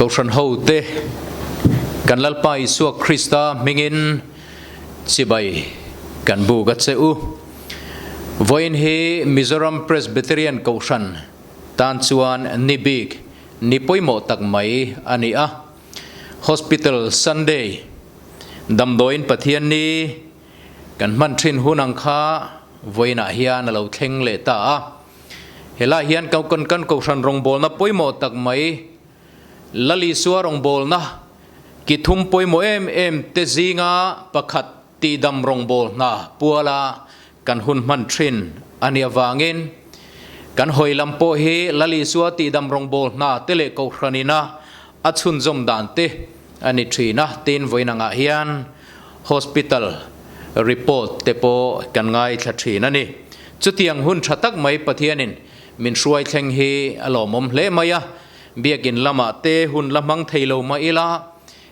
Kohhran hote, kan Lalpa Isua Krista hmingin chibai kan buk a che u. Vawiin hi Mizoram Presbyterian Kohhran tan chuan ni bik, ni pawimawh tak mai a ni a. Hospital Sunday, Damdawiin Pathian ni kan hman thin hun ang kha vawiinah hian a lo thleng leh ta a. Helai hian kan kan kohhran rawngbawlna pawimawh tak mai, Lal Isua rawngbawlna ki thum pawimawh em em te zinga pakhat tihdam rawngbawlhna puala kan hun hman thin a nih avangin kan hawi lam pawh hi Lal Isua tihdam rawngbawlhna te leh kohhranina a chhunzawm dan te a ni thin a, tin vawiin angah hian Hospital report te pawh kan ngaithla thin a ni. Chutiang hun tha tak mai Pathianin min hruai thleng hi a lawmawm hle mai a, biakin lamah te hun la hmang thei lo mah ila,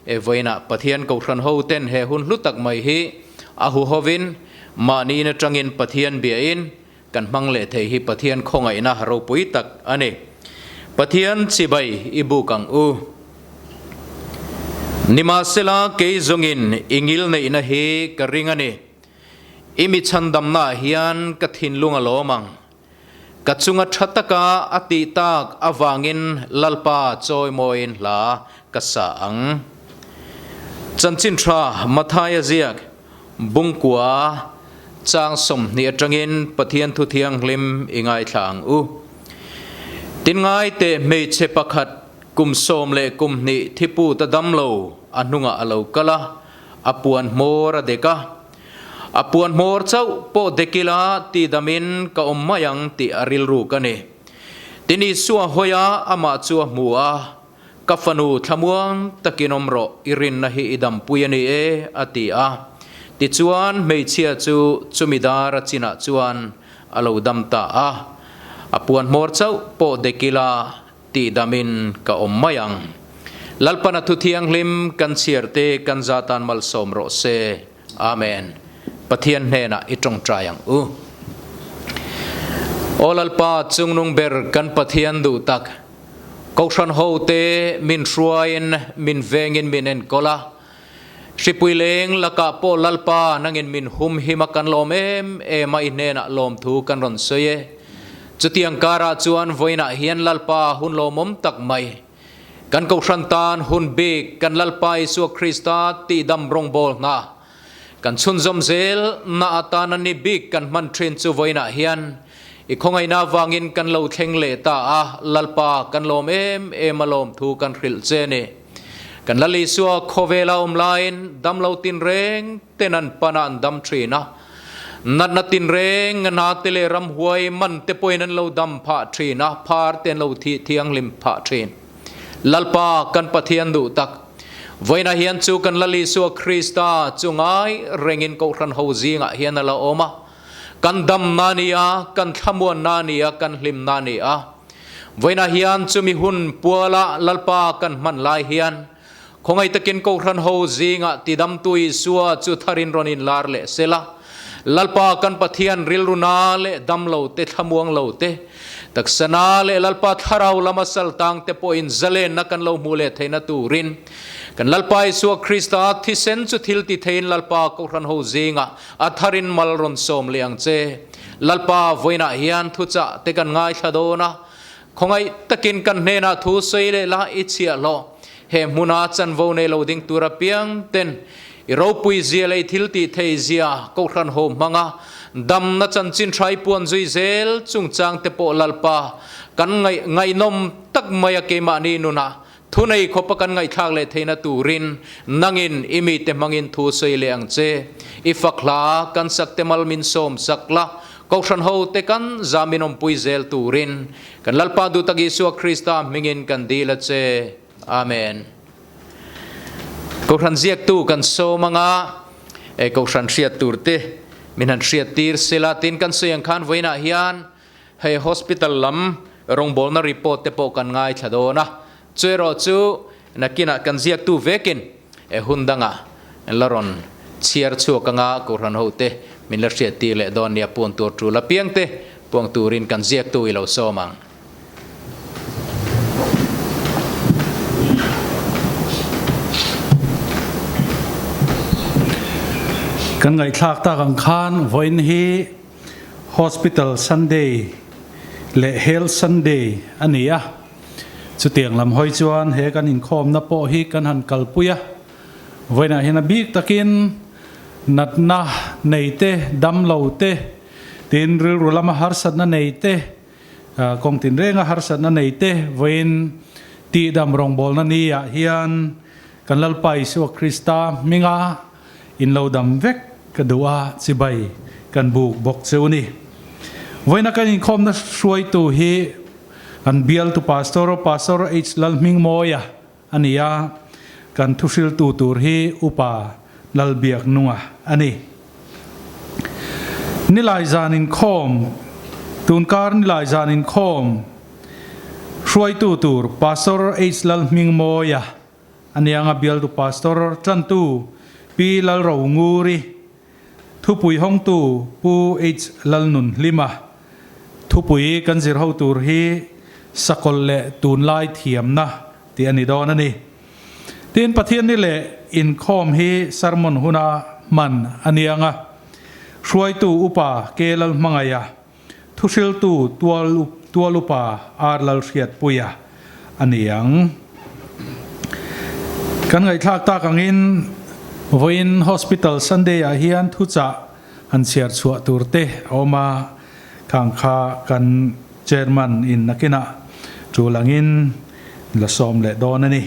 e vawiinah Pathian Kohhran ho ten he hun hlu tak mai hi a huhovin mahni in atangin Pathian biain kan hmang leh thei hi Pathian khawngaihna ropui tak a ni. Pathian chibai i buk ang u. Nimahsela kei zawngin i ngilneihna hi ka ring a ni. I mi chhandamnaah hian ka thinlung a lawm ang. Ka chunga tha taka a tih tak avangin Lalpa chawimawiin hla ka sa ang. Chanchin tha Mathaia ziak Bungkua chang 20 atangin Pathian thu thianghlim i ngaithla ang u. Tin ngai teh hmeichhe pakhat kum 12 thipu ta dam lo a hnungah a lo kal a, a puan hmawr a dek a. A puan hmawr chauh pawh dek ila ti damin ka awm mai ang tih a rilruk a ni. Tin Isua hawi a, amah chu a hmu a, Ka fanu thlamuang takin awm rawh, i rinna hi i dampui a ni e, a ti a. Tichuan, hmeichhia chu chumi dar a chinah chuan a lo dam ta a. A puan hmawr chauh pawh dek ila tih damin ka awm mai ang. Lalpana thu thianghlim kan chhiar te kan zatan malsawm rawh se. Amen. Pathian hnenah i tawngtai ang u. Aw Lalpa chungnung ber kan Pathian duh tak, Kohhran ho te min hruaiin min vengin min enkawl a, hripui leng lakah pawh Lalpa nangin min hum him a kan lawm em em a i hnenah lawmthu kan rawn sawi e. Chutiang karah chuan vawiinah hian Lalpa hun lawmawm tak mai kan Kohhran tan hun bik kan Lalpa Isua Krista tihdam rawngbawlhna kan chhunzawm zel na atana ni bik kan hman thin chu vawiinah hian i khawngaihna avangin kan lo thleng leh ta a, Lalpa kan lawm em em a lawm thu kan hrilh che ni. Kan Lal Isua khawvela awm laiin damlo tinreng ten an pan a an dam thin a, natna tinreng a na te leh ramhuai man te pawhin an lo dam phah thin a, phar te an lo thih thianghlim phah thin. Lalpa kan Pathian duh tak, vawiinah hian chu kan Lal Isua Krista chu ngai rengin Kohhran ho zingah hian a la awm a, kan damna a ni a, kan thlamuanna a ni a, kan hlimna a ni a. Vawiinah hian chumi hun puala Lalpa kan hman lai hian khawngaih takin Kohhran ho zingah tidamtu Isua chu tharin rawn inlar leh sela, Lalpa kan Pathian rilru na leh dam lo te, thlamuang lo te, taksa na leh Lalpa thlarau lama sal tang te pawhin zalenna kan lo hmuh leh theihna turin kan Lalpa Isua Krista thisen chu thil ti theiin Lalpa Kohhran ho zingah a tharin mal rawn sawm leh ang che. Lalpa vawiinah hian thuchah te kan ngaithla dawn a, khawngaih takin kan hnenah thu sawi leh la i chhiahhlawh. He hmuna chanvo nei lo ding tur apiang ten i ropui zia leh i thil tih thei zia Kohhran ho hmanga damna chanchin hrai puan zui zel chungchang te pawh Lalpa kan ngaih ngaihnawm tak mai a keimahni nunah thunei khawpa kan ngaihthlak leh theihna turin nangin i mite hmangin thu sawi leh ang che. I fak hla kan sak te mal min sawm sak la, Kohhran ho te kan zamin awmpui zel turin Kan Lalpa duhtak Isua Krista hmingin kan dil a che. Amen. Kohhran ziaktu kan sawm anga e Kohhran hriat tur te min han hriat tir sela tin kan sawi ang khan vawiinah hian hei hospital lam rawngbawlna report te pawh kan ngaithla dawn a. Chu erawh chu nakinah kan ziaktu vekin e hun dangah la rawn chhiar chhuak anga Kohhran ho te min la hriat tir leh dawn nia puan tur tul apiang te puang turin kan ziaktu i lo sawm ang. Kan ngaihthlak tak ang khan vawiin hi Hospital Sunday leh Health Sunday a ni a. Chutiang lam hawi chuan he kan inkhawmna pawh hi kan han kalpui a. Vawiinah hian a bik takin natna nei te, damlo te, tin rilru lama harsatna nei te, kawng tinrenga harsatna nei te vawiin tihdam rawngbawlna ni ah hian kan Lalpa Isua Krista hminga in lo dam vek ka duh a, chibai kan buk bawk cheu ni. Vawiina kan inkhawmna hruaitu hi kan bialtu Pastor, Pastor H Lalhmingmawia a ni a, kan thuhriltu tur hi Upa Lalbiaknunga a ni. Nilai zan inkhawm, Tunkar nilai zan inkhawm hruaitu tur Pastor H Lalhmingmawia a ni anga bialtu Pastor tantu Pi Lalronguri, Thupui hawngtu Pu H Lalnunhlima thupui kan zir ho tur hi Sakawlh leh Tunlai Thiamna tih a ni dawn a ni. Tin, Pathianni leh inkhawm hi sermon huna hman a ni ang a, hruaitu Upa K Lalhmangaia, thuhriltu Tual Tual Upa R Lalhriatpuia a ni ang. Kan ngaihthlak tak angin vawiin Hospital Sunday ah hian thuchah han chhiar chhuah tur te a awm a, khang kha kan Chairman in nakinah tul angin la sawm leh dawn a ni.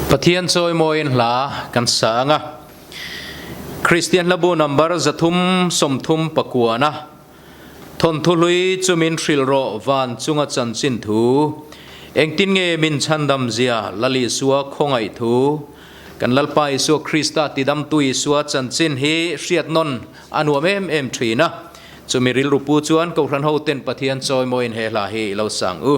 Pathian chawimawiin hla kan sa ang a. Kristian hlabu number 330 pakuana thawnthu hlui chu min hrilh rawh van chunga chanchin thu, engtin nge min chhandam zia Lal Isua khawngaih thu, kan Lalpa Isua Krista tidamtu Isua chanchin hi hriat nawn a nuam em em thin a. Chumi rilru pu chuan Kohhran hoten Pathian chawimawiin he hla hi i lo sang u.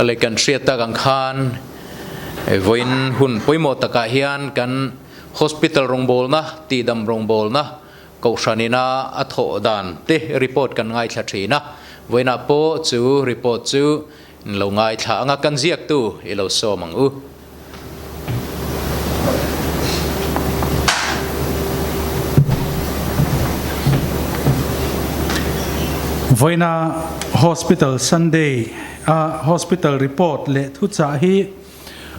Leh kan hriat tak ang khan vawiin hun pawimawh takah hian kan Hospital rawngbawlna, tihdam rawngbawlna, Kohhran ina a thawh dan te report kan ngaithla thin a, vawiinah pawh chu report chu in lo ngaithla anga kan ziaktu i lo sawm ang u. Vawiina Hospital Sunday a Hospital report leh thuchah hi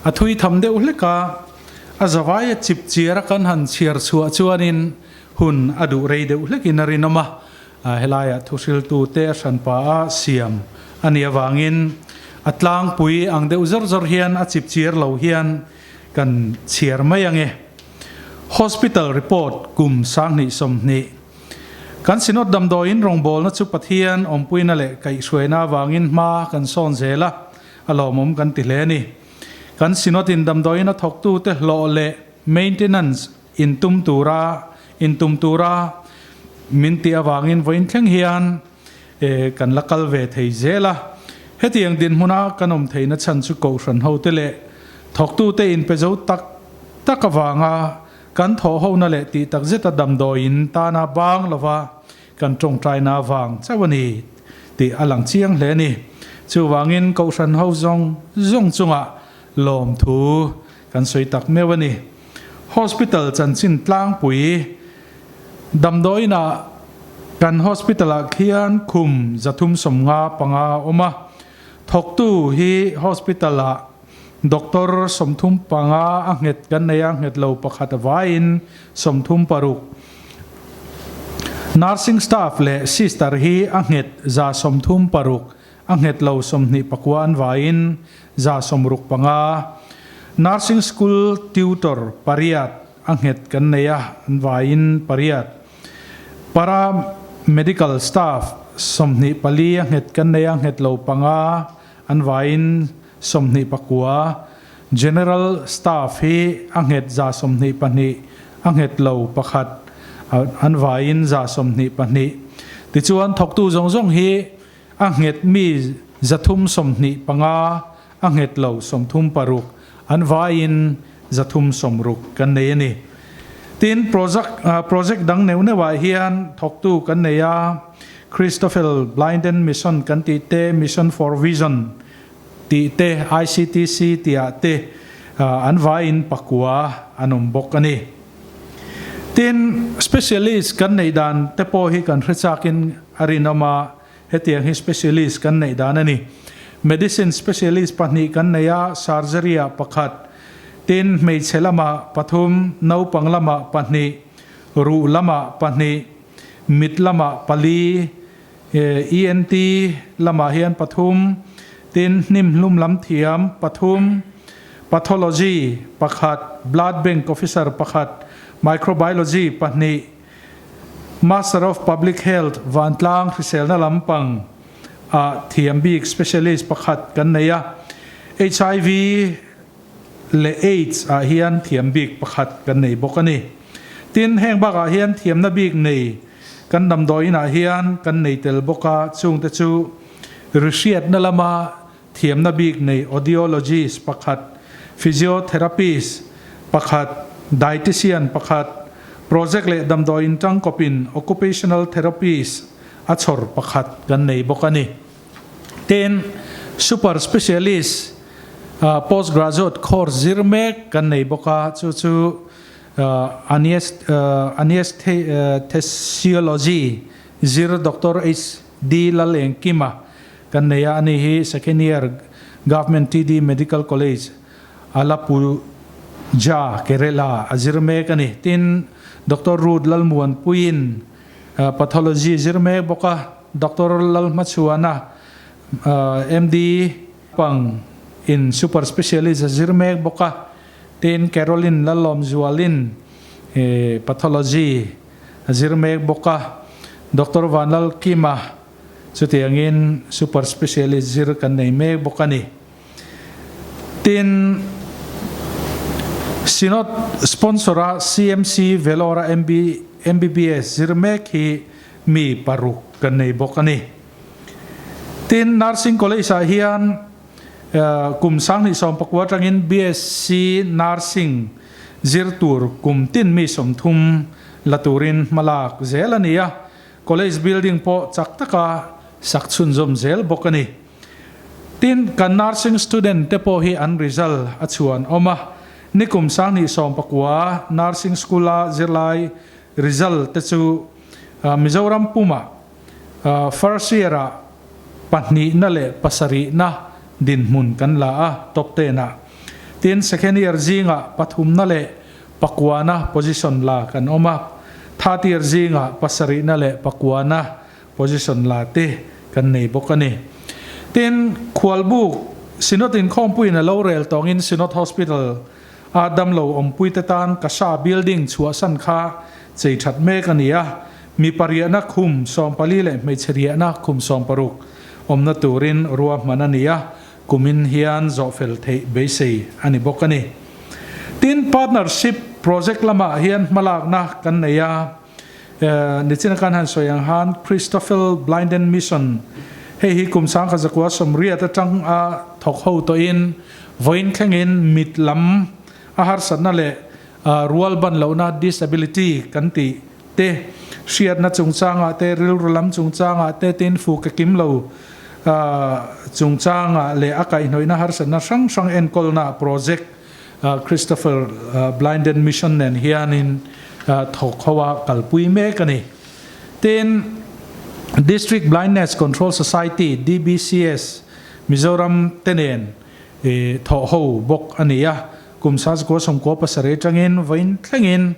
a thui tham deuh hlek a, a zavaia chip chiar a kan han chhiar chhuah chuanin hun a duh rei deuh hlekin a rinawm a, helaiah thuhriltute a hranpa a siam a nih avangin a tlangpui ang deuh zawr zawr hian a chipchir lo hian kan chhiar mai ang e. Hospital report kum 2020. Kan Synod damdawiin rawngbawlna chu Pathian awmpuina leh kaihhruaina avangin hma kan sawn zel a, a lawmawm kan ti hle a ni. Kan Synod in damdawiin a thawktute hlawh leh maintenance Intum tura intum tura min tih avangin vawiin thleng hian kan la kal ve thei zel a. Hetiang dinhmuna kan awm theihna chhan chu Kohhran hote leh thawktute inpe zo tak tak avanga kan thawhhona leh tih takzeta damdawiin tana bang lova kan tawngtaina avang chauh a ni tih a lang chiang hle a ni. Chuvangin Kohhran ho zawng zawng chungah lawmthu kan sawi tak meuh a ni. Hospital chanchin tlangpui damdawiinah kan hospital ah khian khum 375 a awm a, thawktu hi hospital ah doctor 35 a nghet kan nei a, nghet lo pakhat a vaiin 36. Nursing staff leh sister hi a nghet 136 a nghet lo 29 an vaiin 65. Nursing School Tutor pariat a nghet kan nei a, an vaiin pariat. Para Medical Staff 24 a nghet kan nei a, nghet lo panga an vaiin 29. General Staff hi a nghet 122, a nghet lo pakhat an vaiin 122. Tichuan thawktu zawng zawng hi A nghet mi 325, a nghet lo 36, an vaiin 360 kan nei a ni. Tin, project project dang neuh neuhah hian thawktu kan nei a, Christoffel Blinden Mission kan tih te, Mission for Vision tih te, ICTC tihah te an vaiin pakua an awm bawk a ni. Tin, specialist kan neih dan te pawh hi kan hre chakin a rinawm a, hetiang hi specialist kan neih dan a ni. Medicine specialist pahnih kan nei a, surgery ah pakhat, tin hmeichhe lamah pathum, naupang lamah pahnih, ruh lamah pahnih, mit lamah pali, ENT lamah hian pathum, tin hnimhlum lam thiam pathum, Pathology pakhat, Blood Bank Officer pakhat, Microbiology pahnih, Master of Public Health vantlang hriselna lampang ah thiam bik specialist pakhat kan nei a, HIV leh AIDS ah hian thiam bik pakhat kan nei bawk a ni. Tin, heng bakah hian thiamna bik nei kan damdawiin ah hian kan nei tel bawk a, chungte chu rihriatna lama Thiamna bik nei audiologist pakhat, physiotherapist pakhat, dietician pakhat, project leh damdawiin tangkawpin occupational therapist a chhawr pakhat kan nei bawk a ni. Tin, super specialist postgraduate course zir mek kan nei bawk a, chu chu anesthesiology zir Doctor HD Lalengkima Kan nei a, ani hi second year Government TD Medical College, Alappuzha, Kerala a zir mek a ni. Tin, Doctor Ruth Lalmuanpuiin Pathology zir mek bawk a, Doctor Lalhmachhuana MD pang in Super Specialist a zir mek bawk a, tin Caroline Lalawmzualin Pathology a zir mek bawk a, Doctor Vanlalkima Chutiangin super specialist zir kan nei mek bawk a ni. Tin, Synod sponsor-a CMC Vellore-a MB MBBS zir mek hi mi paruk kan nei bawk a ni. Tin, Nursing College-ah hian Kum 2019 atangin BSc Nursing zir tur kum tin mi 30 la turin hmalak zel a ni a, College building pawh chak taka sak chhunzawm zel bawk a ni. Tin, kan nursing student te pawh hi an result a chhuan awm a, nikum 2019 nursing school a zirlai result te chu Mizoram pumah first year ah pahnihna leh pasarihna dinhmun kan la a, top ten ah. Tin, second year zingah pathumna leh pakuana position la kan awm a, third year zingah pasarihna leh pakuana position la te kan nei bawk a ni. Tin, Khualbuk Synod inkhawmpuiin a lo rel tawngin Synod Hospital a damlo awmpuite tan Kasha building chhuahsan kha chei that mek a ni a, mipa riahna khum 14 leh hmeichhe riahna khum 60 awmna turin ruahman a ni a, kumin hian zawhfel theih beisei a ni bawk a ni. Tin, partnership project lamah hian hmalakna kan nei a, Nichina kan han sawi ang khan Christoffel Blinden Mission hei hi kum 1980 atang a thawk ho tawhin vawiin thlengin mit lam a harsatna leh rual ban lohna, disability, kan tih te hriatna chungchangah te, rilru lam chungchangah te tin fu ke kim lo chungchangah leh a kaihhnawihna harsatna hrang hrang enkawlna project Christopher Blinden Mission nen hianin thawk ho a kalpui mek a ni. Tin, District Blindness Control Society, DBCS, Mizoram te nen thawh ho bawk a ni a. Kum 1997 atangin vawiin thlengin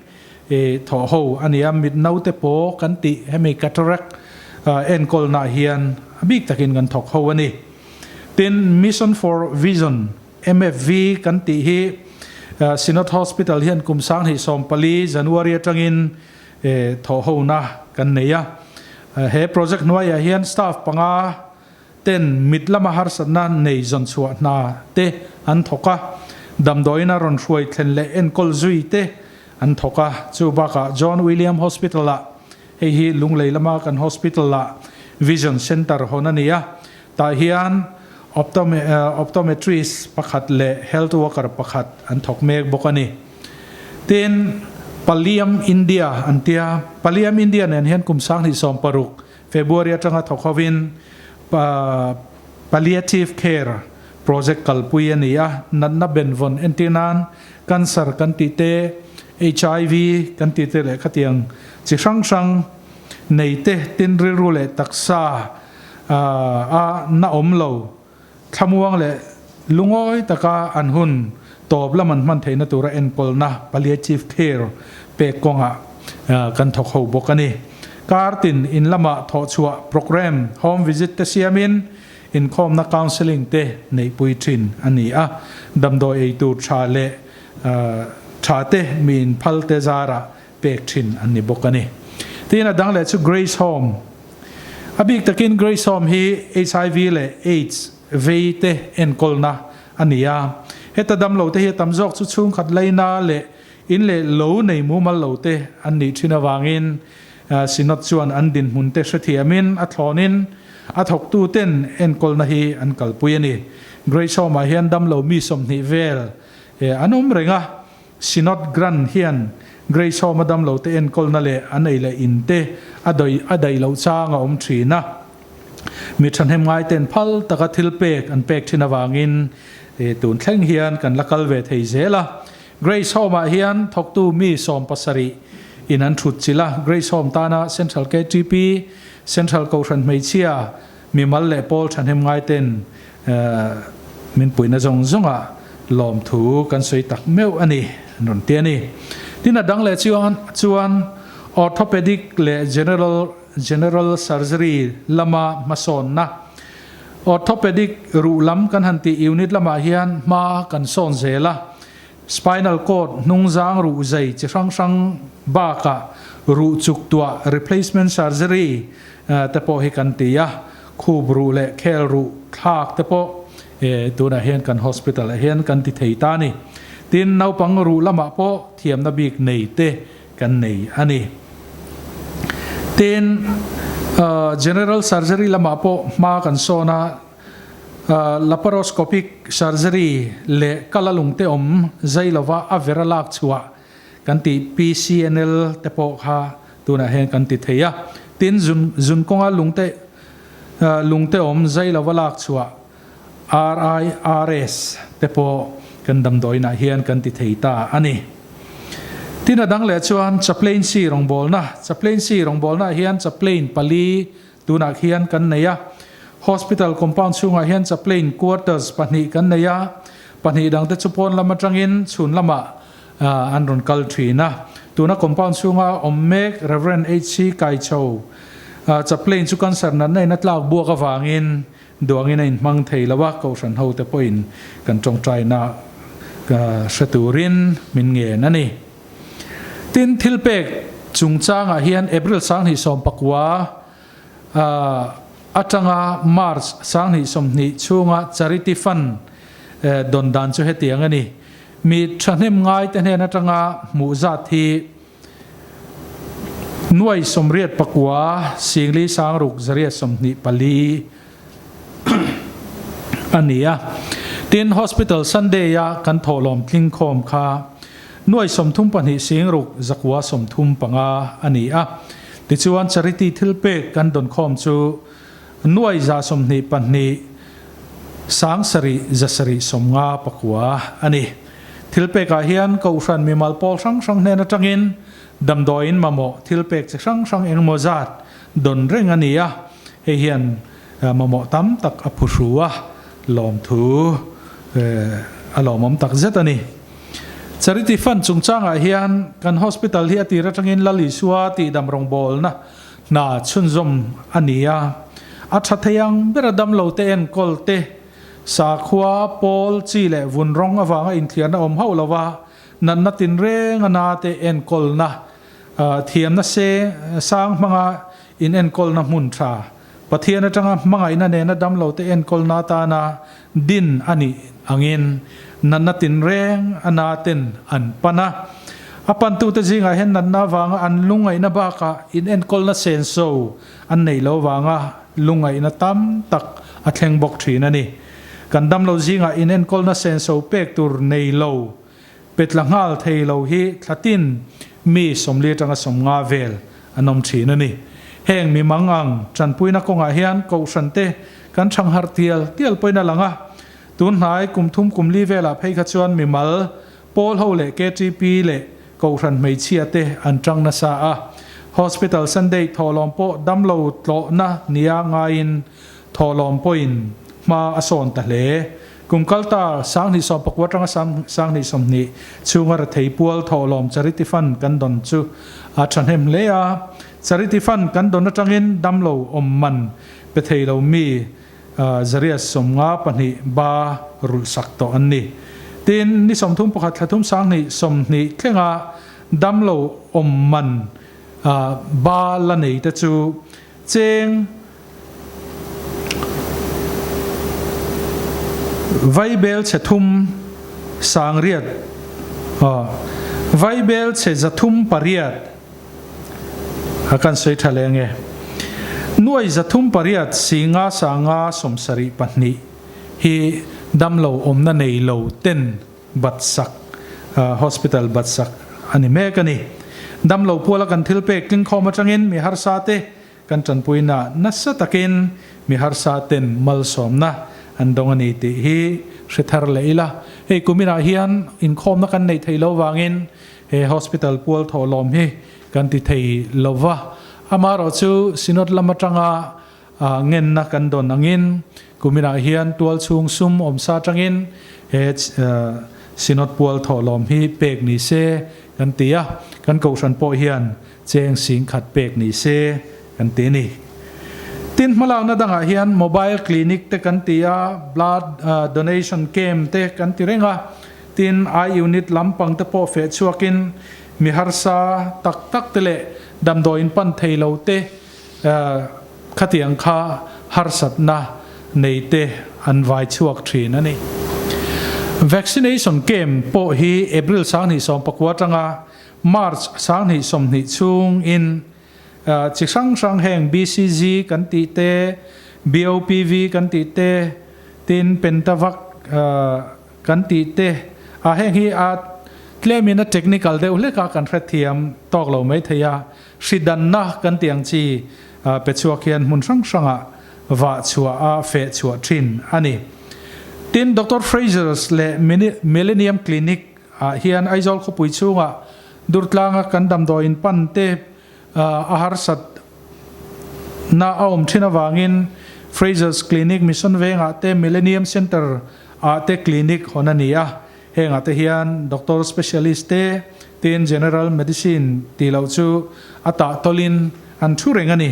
thawh ho a ni a. Mit naute paw kan tih hemi cataract enkawlnaah hian a bik takin kan thawk ho a ni. Tin, Mission for Vision, MFV kan tih hi Synod Hospital hian kum 2014 January atangin thawhhona kan nei a. He project hnuaiah hian staff panga ten mit lama harsatna nei zawnchhuah hna te an thawk a, damdawiin a rawn hruai thlen leh enkawl zui te an thawk a. Chu bakah John William Hospital-ah, hei hi Lunglei lama kan hospital-ah Vision Centre hawn a ni a, Tah hian optometrist pakhat leh health worker pakhat an thawk mek bawk a ni. Tin, Pallium India an tia. Pallium India nen hian kum 2016 February atanga thawk hovin Palliative Care project kalpui a ni a. Natna benvawn entir nan cancer kan tih te, HIV kan tih te leh khatiang chi hrang hrang nei te, tin rilru leh taksa a na awm lo, thlamuang leh lungawi taka an hun tawp lam an hman theihna tura enkawlna, palliative care, pek kawngah kan thawk ho bawk a ni. Kar tin in lama thawhchhuah programme, home visit, te siamin inkhawmna counselling te neihpui thin a ni a, damdawi eitur tha leh tha te mi inphal te zarah pek thin an ni bawk a ni. Tin a dang leh chu Grace Home. A bik takin Grace Home hi HIV leh AIDS vei te enkawlna a ni a. Heta damlo te hi a tam zawk chu chhungkhat laina leh in leh lo nei mumal lo te an nih thin avangin Synod chuan an dinhmun te hrethiamin a thlawnin a thawktu ten enkawlna hi an kalpui a ni. Grace Home ah hian damlo mi 20 vel an awm reng a. Synod Grant hian Grace Home a damlote enkawlna leh an ei leh in te a dawi a daih loh chang a awm thin a. Mi thahnem ngaite'n phal taka thil pek an pek thin avangin tun thleng hian kan la kal ve thei zel a. Grace Home ah hian thawktu mi 70 in an thut chilh a. Grace Home tana Central KTP, Central Kohhran Hmeichhia, Mimal leh pawl thahnem ngaite'n min puihna zawng zawngah lawmthu kan sawi tak meuh a ni, an rawn ti a ni. Tin, a dang leh chuan chuan Orthopedic leh General General Surgery lama hmasawnna, Orthopedic ruh lam kan han tih unit lamah hian hma kan sawn zel a, Spinal cord hnungzang ruh zai chi hrang hrang bakah ruh chuk tuah replacement surgery te pawh hi kan ti a, khup ruh leh khel ruh thlak te pawh tunah hian kan hospital ah hian kan ti thei ta a ni. Tin, naupang ruh lamah pawh thiamna bik nei te kan nei a ni. Tin, general surgery lamah pawh hma kan sawn a. Laparoscopic surgery leh kal a lungte awm zai lova a vera lak chhuah kan tih PCNL te pawh kha tunah hian kan ti thei a. Tin, zun zun kawnga lungte lungte awm zai lova lak chhuah RIRS te pawh kan damdawiinah hian kan ti thei ta a ni. Tin, a dang leh chuan Chaplaincy rawngbawlna, Chaplaincy rawngbawlnaah hian chaplain pali Tunah khian kan nei a, Hospital compound chhungah hian chaplain quarters pahnih kan nei a, pahnih dangte chu pawn lam atangin chhun lamah an rawn kal thin a. Tuna compound chhunga awm mek Rev. HC Kaicho chaplain chu cancer natna in a tlak buak avangin duangin a inhmang thei lo a, Kohhran hote pawhin kan tawngtaina hre turin min ngen a ni. Tin, thilpek chungchangah hian April 2019 atanga March 2020 chhunga Charity Fund dawn dan chu hetiang a ni. Mi thahnem ngaite hnen atanga hmuh zat hi nuai 89 singli sangruk 824 a ni a. Tin, Hospital Sunday-a kan thawhlawm tlingkhawm kha nuai 32 singruk zakua 35 a ni a. Tichuan, Charity thilpek kan dawnkhawm chu nuai 122 sang sarih 700 59 a ni. Thilpekah hian Kohhran mimal pawl hrang hrang hnen atangin damdawiin mamawh thilpek chi hrang hrang engemaw zat dawn reng a ni a. Hei hian mamawh tam tak a phuhru a, lawmthu a lawmawm tak zet a ni. Charity Fund chungchangah hian kan hospital hi a tir atangin Lal Isua tihdam rawngbawlna hna chhunzawm a ni a, a tha thei ang bera damlo te enkawl te, sakhua, pawl, chi leh vun rawng avanga inthliarna awm hauh lova natna tinreng a na te enkawlna Thiamna se sang hmanga in enkawlna hmun tha, Pathian atanga hmangaihna nena damlote enkawlna atana din a nih angin natna tinreng a na ten an pan a. A pantute zingah hian natna avanga an lungngaihna bakah in enkawlna senso an neih lo vanga lungngaihna tam tak a thleng bawk thin a ni. Kan damlo zingah in enkawlna senso pek tur nei lo Petla nghal thei lo hi thlatin mi 40 atanga 50 vel an awm thin a ni. Heng mi mang ang tanpuina kawngah hian kohhrante kan thang harh tial tial pawhin a lang a. Tun hnai kum thum kum li velah phei kha chuan mimal, pawl ho leh KTP leh kohhran hmeichhia te an tang nasa a. Hospital Sunday thawhlawm pawh damlo tlawhna nia ngaiin thawhlawm pawhin hma a sawn ta hle. Kum kalta 2019 atanga 2020 chhunga rethei pual thawhlawm Charity Fund kan dawn chu a thahnem hle a. Charity Fund kan dawn atangin damlo awm man pe thei lo mi 152 ba rulhsak tawh an ni. Tin, ni 31 thla thum 2020 thlenga damlo awm man ba la nei te chu cheng Vaibel chhe thum 800 Vaibel chhe 308 a kan sawi tha leh ange. Nuai 308 singa sanga 72 hi damlo awmna nei lo ten Batsak Hospital Batsak a ni mek a ni. Damlo puala kan thil pek tlingkhawm atangin mi harsa te Kan tanpuina nasa takin mi harsa ten malsawmna an dawng a ni tih hi hre thar leh ila. Hei kuminah hian inkhawmna kan neih theih lo vangin he hospital pual thawhlawm hi kan ti thei lo va. Amaherawh chu Synod lam atanga ngenna kan dawn angin kuminah hian tual chhung sum awmsa atangin he Synod pual thawhlawm hi pek ni se kan ti a. Kan kohhran pawh hian Cheng sing khat pek ni se kan ti a ni. Tin, hmalakna dangah hian mobile clinic te kan ti a, blood donation camp te kan ti reng a, tin eye unit lampang te pawh feh chhuakin mi harsa tak tak te leh damdawiin pan thei lo te khatiang kha harsatna nei te an vai chhuak thin a ni. Vaccination camp pawh hi April 2019 atanga March 2020 chhung in chi hrang hrang heng BCG kan tih te, BOPV kan tih te, Tin, Pentavac kan tih te a heng hi a tlemin a technical deuh hlek a kan hrethiam tawk lo mai thei a, hri danna kan tih ang chi pe chhuak hian hmun hrang hrangah vah chhuah a feh chhuah thin a ni. Tin, Doctor Fraser's leh Millennium Clinic ah hian Aizawl khawpui chhungah Durtlanga kan damdawiin pan te a harsat na a awm thin avangin Fraser's Clinic Mission Vengah te Millennium Centre ah te clinic hawn a ni a, hengah te hian doctor specialist te tin general medicine tih loh chu a tah tawlhin an thu reng a ni.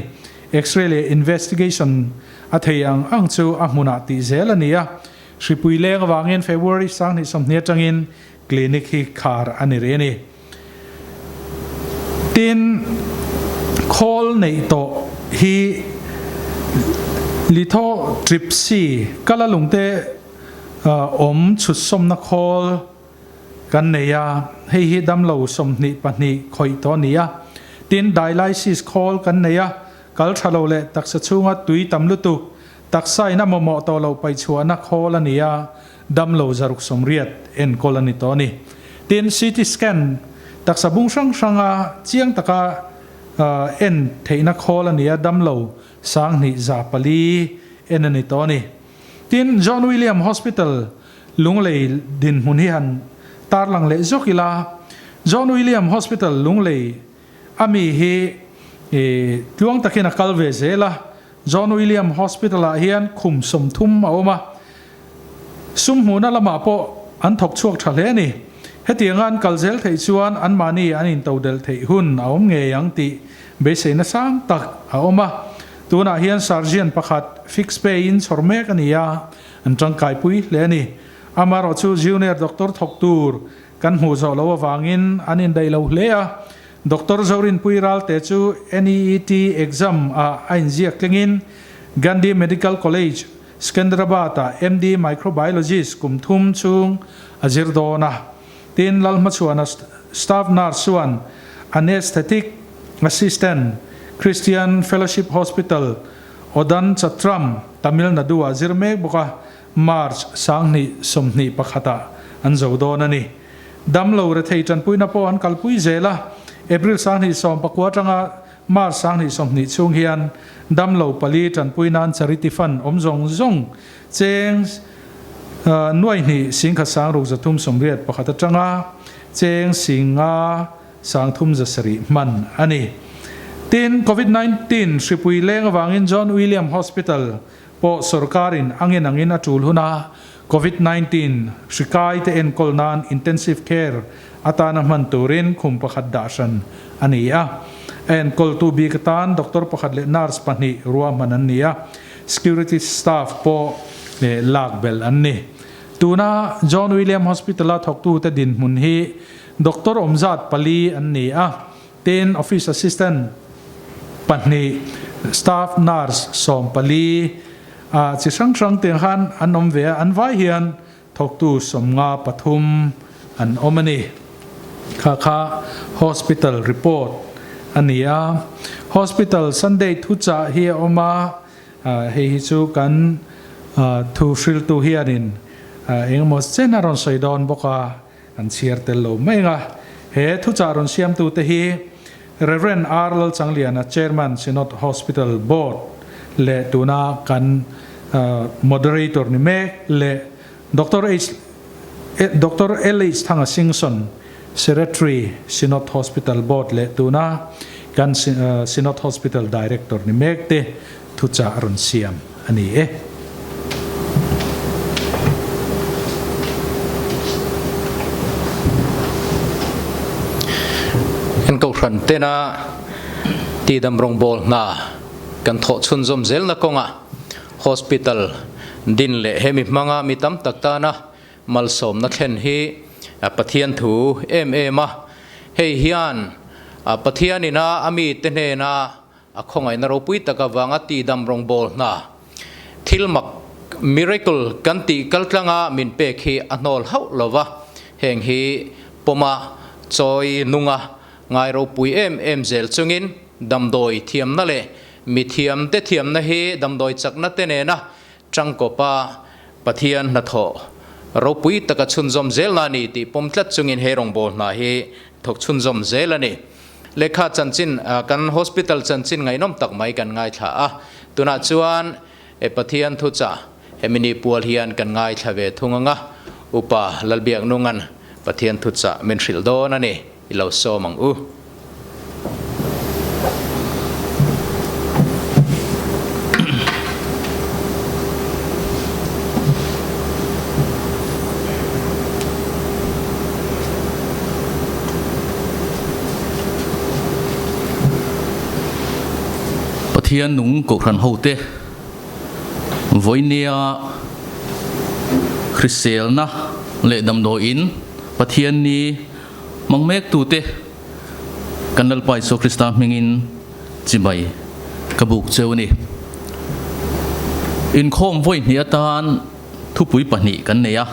X-ray leh investigation a thei ang ang chu a hmunah tih zel a ni a, hripui leng avangin February 2020 atangin clinic hi khar a ni rih a ni. Tin, khawl neih tawh hi lithotripsy kala lungte awm chhutsawmna khawl kan nei a, hei hi damlo 22 khawih tawh a ni a. Tin, dialysis khawl kan nei a, kal tha lo leh taksa chhunga tui tam lutuk, taksa in a mamawh tawh loh paihchhuahna khawl a ni a, Damlo 180 enkawl a ni tawh a ni. Tin, CT scan taksa bung hrang hranga chiang taka en theihna khawl a ni a, damlo 2104 en a ni tawh a ni. Tin, John William Hospital Lunglei dinhmun hi han tarlang leh zawk ila, John William Hospital Lunglei a mi hi tluang takin a kal ve zel a, John William Hospital ah hian khum 30 a awm a, sum hmuhna lamah pawh an thawk chhuak tha hle a ni. Hetianga an kal zel theih chuan anmahni an intodelh theih hun a awm ngei ang tih beiseina sang tak a awm a. Tunah hian surgeon pakhat fix pay in chhawr mek a ni a, an tangkaipui hle a ni. Amaherawhchu junior doctor thawk tur kan hmuh zawh loh avangin an indaih lo hle a. Doctor Zorinpui Ralte chu NEET exam ah a inziak tlingin Gandhi Medical College, Secunderabad ah MD Microbiologist kum thum chhung a zir dawn a. Tin, Lalhmachhuana Staff Nurse chuan Anaesthetic Assistant, Christian Fellowship Hospital, Oddanchatram, Tamil Nadu ah zir mek bawk a, March 2021 ah an zo dawn a ni. Damlo rethei tanpuina pawh an kalpui zel a, April 2019 atanga March 2020 chhung hian damlo pali tanpui nan charity fund awm zawng zawng cheng nuaihnih singkhat sangruk 381 atanga cheng singa 3700 hman a ni. Tin, Covid 19 hripui leng avangin John William Hospital pawh sorkarin angin angin a tul huna Covid 19 hri kaite enkawl nan intensive care atana hman turin khum pakhat dah hran a ni a. A enkawltu bik atan doctor pakhat leh nurse pahnih ruahman an ni a, security staff pawh lak belh an ni. Tuna John William Hospital-a thawktute dinhmun hi doctor awmzat pali an ni a, Tin, Office Assistant pahnih, Staff Nurse 14 ah chi hrang hrang tiang khan an awm ve a, an vai hian thawktu 53 an awm a ni. Kha kha Hospital report a ni a. Hospital Sunday thuchah hi a awm a, hei hi chu kan thu hriltu hianin engemaw chen a rawn sawi dawn bawk a. An chhiar tel lo mai ang a. He thuchah rawn siamtute hi Rev. R. Lalchangliana, Chairman, Synod Hospital Board leh tuna kan Moderator ni mek leh Doctor H. Doctor LH Thanga Singson, Secretary, Synod Hospital Board leh tuna kan Synod Hospital Director ni mek te thuchah rawn siam a ni e. Kan kohhran tena tidam rawngbawl hna kan thawh chhunzawm zelna kawngah hospital din leh hemi hmanga mi tam tak tana malsawmna thlen hi Pathian thu em em a. Hei hian Pathianina a mite hnena A khawngaihna ropui tak avanga tihdam rawngbâwl hna thil mak, miracle, kan tih kaltlanga min pek hi a hnawl hauh lo va, heng hi pawma chawi nunga ngai ropui em em zel chungin damdawi thiamna leh mithiamte thiamna hi damdawi chakna te nena tangkawpa. Pathian hnathawh ropui taka chhunzawm zelna a ni tih pawm tlat chungin he rawngbâwl hna hi thawk chhunzawm zel a ni. Lehkha chanchin, kan hospital chanchin ngaihnawm tak mai kan ngaithla a, tunah chuan Pathian thuchah hemi ni pual hian kan ngaithla ve thung ang a, Upa Lalbiaknunga'n Pathian thuchah min hrilh dawn a ni, i lo sawm ang u. Pathian nung Kohhran hote vawinia hriselna leh damdawiin Pathian ni hmang mek tute kan Lalpa Isua Krista hmingin chibai ka buk cheu a ni. Inkhawm vawi hnih atan thupui pahnih kan nei a,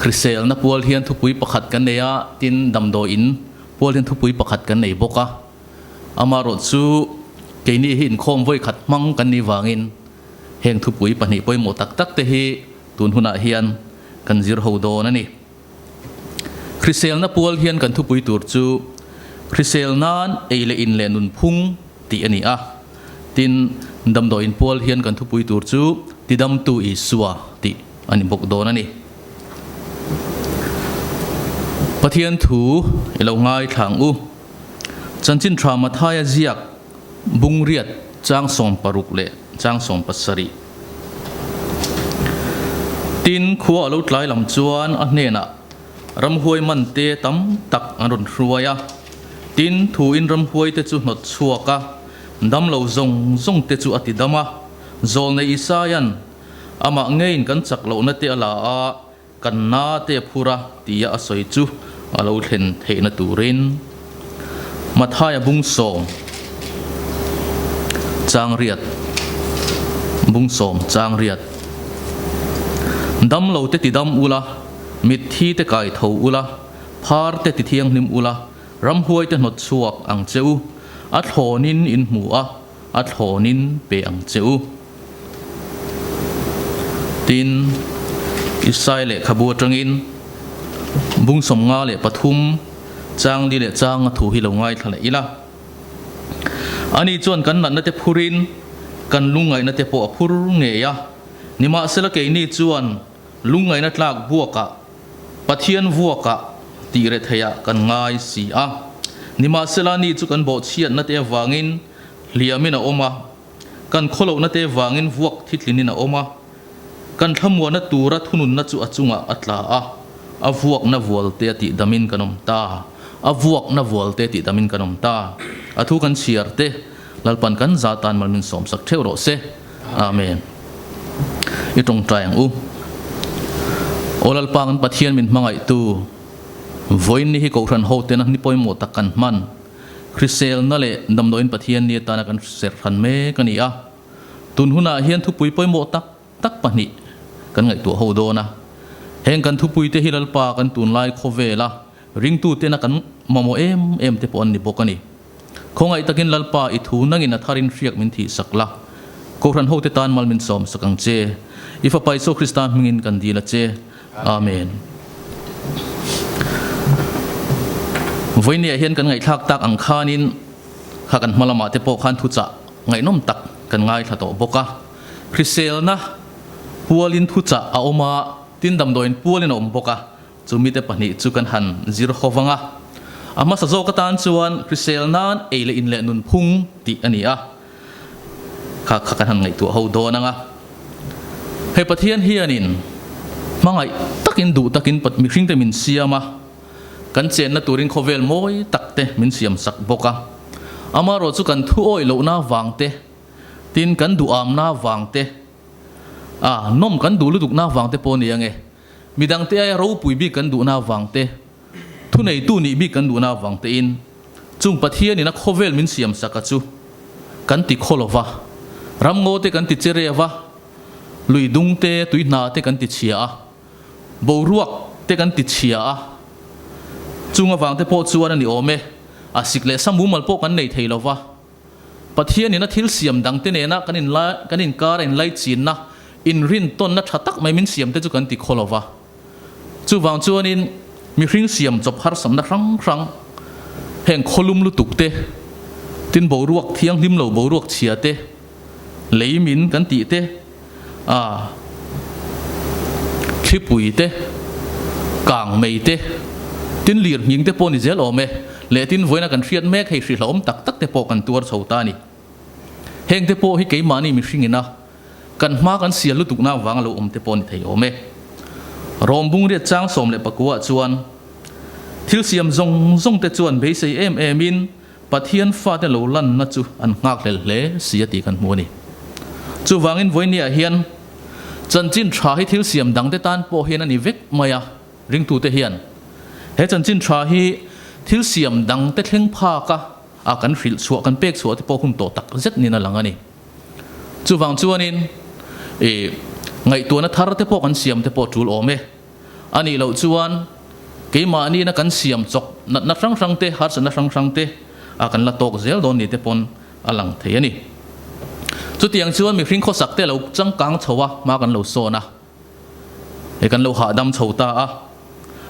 hriselna pual hian thupui pakhat kan nei a, tin damdawiin pual hian thupui pakhat kan nei bawk a. Amaherawh chu keini hi inkhawm vawi khat hmang kan nih vangin heng thupui pahnih pawimawh tak tak te hi tun hunah hian kan zir ho dawn a ni. Hriselna pual hian kan thupui tur chu Hrisel nan ei leh in leh nunphung tih a ni a. Tin, damdawiin pual hian kan thupui tur chu Tidamtu Isua tih a ni bawk dawn a ni. Pathian thu i lo ngaithla ang u. Chanchin tha Mathaia ziak Bungriat chang 60 leh chang 70. Tin, khua a lo tlai lam chuan a hnenah ramhuai man te tam tak an rawn hruai a. Tin, thuin ramhuai te chu hnawt chhuak a, dam lo zawng zawng te chu a ti dam a. Zawlnei Isaia'n amah ngeiin kan chak lohna te a la a, Kan na te phur a tia a sawi chu a lo thlen theihna turin Mathaia bung sawm chang riat bung sawm chang riat Dam lo te ti dam ula, mitthi te kai tho ula, phar te ti thianghlim ula, ramhuai te hnawt chhuak ang che u, a thlawnin in hmu a, a thlawnin pe ang che u. Tin, Isai lehkhabu atangin bung 53 chang li leh changa thu hi lo ngaithla leh ila. Ani chuan kan natna te phurin kan lungngaihna te pawh a phur ngei a, nimahsela keini chuan lungngaihna tlak buakah Pathian vuakah tih retheiah kan ngai si a. Nimahsela ni chu kan bawhchhiatna te avangin hliamin a awm a. Kan khawlohna te vangin vuak thitlinin a awm a, kan thlamuahna tura thununna chu a chungah a tla a, a vuakna vualte a tihdamin kan awm ta, a vuakna vualte a tihdamin kan awm ta. A thu kan chhiar te, Lalpan kan za tan mal min sawmsak theuh rawh se. Amen. I tawngtai ang u. Aw Lalpa kan Pathian min hmangaihtu, vawiin ni hi Kohhran hotena ni pawimawh tak kan hman. Hriselna leh damdawiin Pathian ni atana kan serh hran mek a ni a. Tun hunah hian thupui pawimawh tak tak pahnih kan ngaihtuah ho dawn a. Heng kan thupuite hi Lalpa kan tunlai khawvela ringtutena kan mamawh em em te pawh an ni bawk a ni. Khawngaih takin Lalpa i thu nangin a tharin hriak min thihsak la. Kohhran hote tan mal min sawmsak ang che. I Fapa Isua Krista hmingin kan dil a che. Amen. Vawinia hian kan ngaihthlak tak ang khanin kha kan hma lamah te pawh khan thuchah ngaihnawm tak kan ngaithla tawh bawk a. Hriselna pualin thuchah a awm a, tin damdawiin pualin a awm bawk a, chumi te pahnih chu kan han zir ho vang a. A hmasa zawk atan chuan hriselnain ei leh in leh nunphung tih a ni a. Kha kha kan han ngaihtuah ho dawn ang a. Hei Pathian hianin hmangaih takin duh takin mihringte min siam a, kan chenna turin khawvel mawi tak te min siam sak bawk a. Amaherawh chu kan thu awih lohna vang te, tin kan duhamna vang te, a nawm kan duh lutukna vang te pawh a ni ang e. Midangte aia ropui bik kan duhna vang te, Thuneitu nih bik kan duhna avang tein chung Pathianin a khawvel min siam sak a chu kan ti khaw lova, ramngaw te kan ti che rev a, lui dung te, tui hna te kan ti chhia a, boruak te kan ti chhia a, chung avang te pawh chuan a ni awm e, a sik leh sa mumal pawh kan nei thei lova. Pathianin a thil siam dang te nena kan inla kan inkar a inlaichinna, Inrintawnna tha tak mai min siam te chu kan ti khaw lo va. Chuvang chuanin mihring siam chawp harsatna hrang hrang, heng khawlum lutuk te, tin boruak thianghlim lo boruak chhia te, lei min kan tih te, a thlipui te, kang mei te, tin lir nghing te pawh ni zel awm e, leh tin vawiina kan hriat mek hei hrihlawm tak tak te pawh kan tuar chho ta a ni. Heng te pawh hi keimahni mihring ina kan hma kan sial lutukna avanga lo awm te pawh ni thei awm e. Rawm bungriat chang 19 ah chuan thil siam zawng zawng te chuan beisei em em in Pathian fate lo lanna chu an nghakhlel hle si a tih kan hmu a ni. Chuvangin vawinia hian chanchin tha hi thil siam dang te tan pawh hian a ni vek mai a, ringtute hian he chanchin tha hi thil siam dang te thleng phak a, a kan hrilh chhuah kan pek chhuah te pawh hun tawh tak zet niin a lang a ni. Chuvang chuanin ih ngaihtuahna thar te pawh kan siam te pawh tul awm e. A nih loh chuan keimahniina kan siam chawk natna hrang hrang te harsatna hrang hrang te a kan la tawk zel dawn ni te pawn a lang thei a ni. Chutiang chuan mihring khawsak te lo changkang chho a hma kan lo sawn a. Hei kan lo hahdam chho ta a,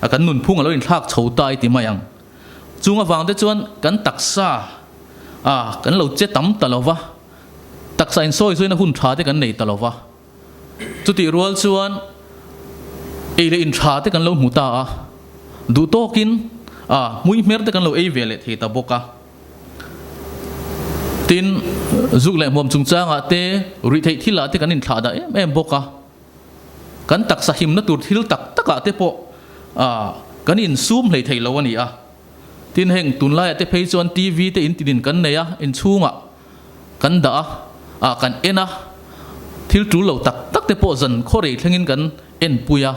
a kan nunphung a lo inthlak chho ta i ti mai ang. Chung avang te chuan kan taksa a kan lo che tam ta lo va, taksa insawi zawina hun tha te kan nei ta lo va. Chutih rual chuan ei leh in tha te kan lo hmu ta a, duh tawkin a hmui hmer te kan lo ei ve leh thei ta bawk a. Tin, zuk leh hmuam chungchangah te, ruihtheih thilah te kan inthlah dah em em bawk a. Kan taksa himna tur thil tak takah te pawh kan insum hlei thei lo a ni a. Tin, heng tunlaiah te phei chuan TV te intinin kan nei a, inchhungah kan dah a, ah kan en a, thil tul lo tak tak te pawh zan khaw rei thlengin kan enpui a.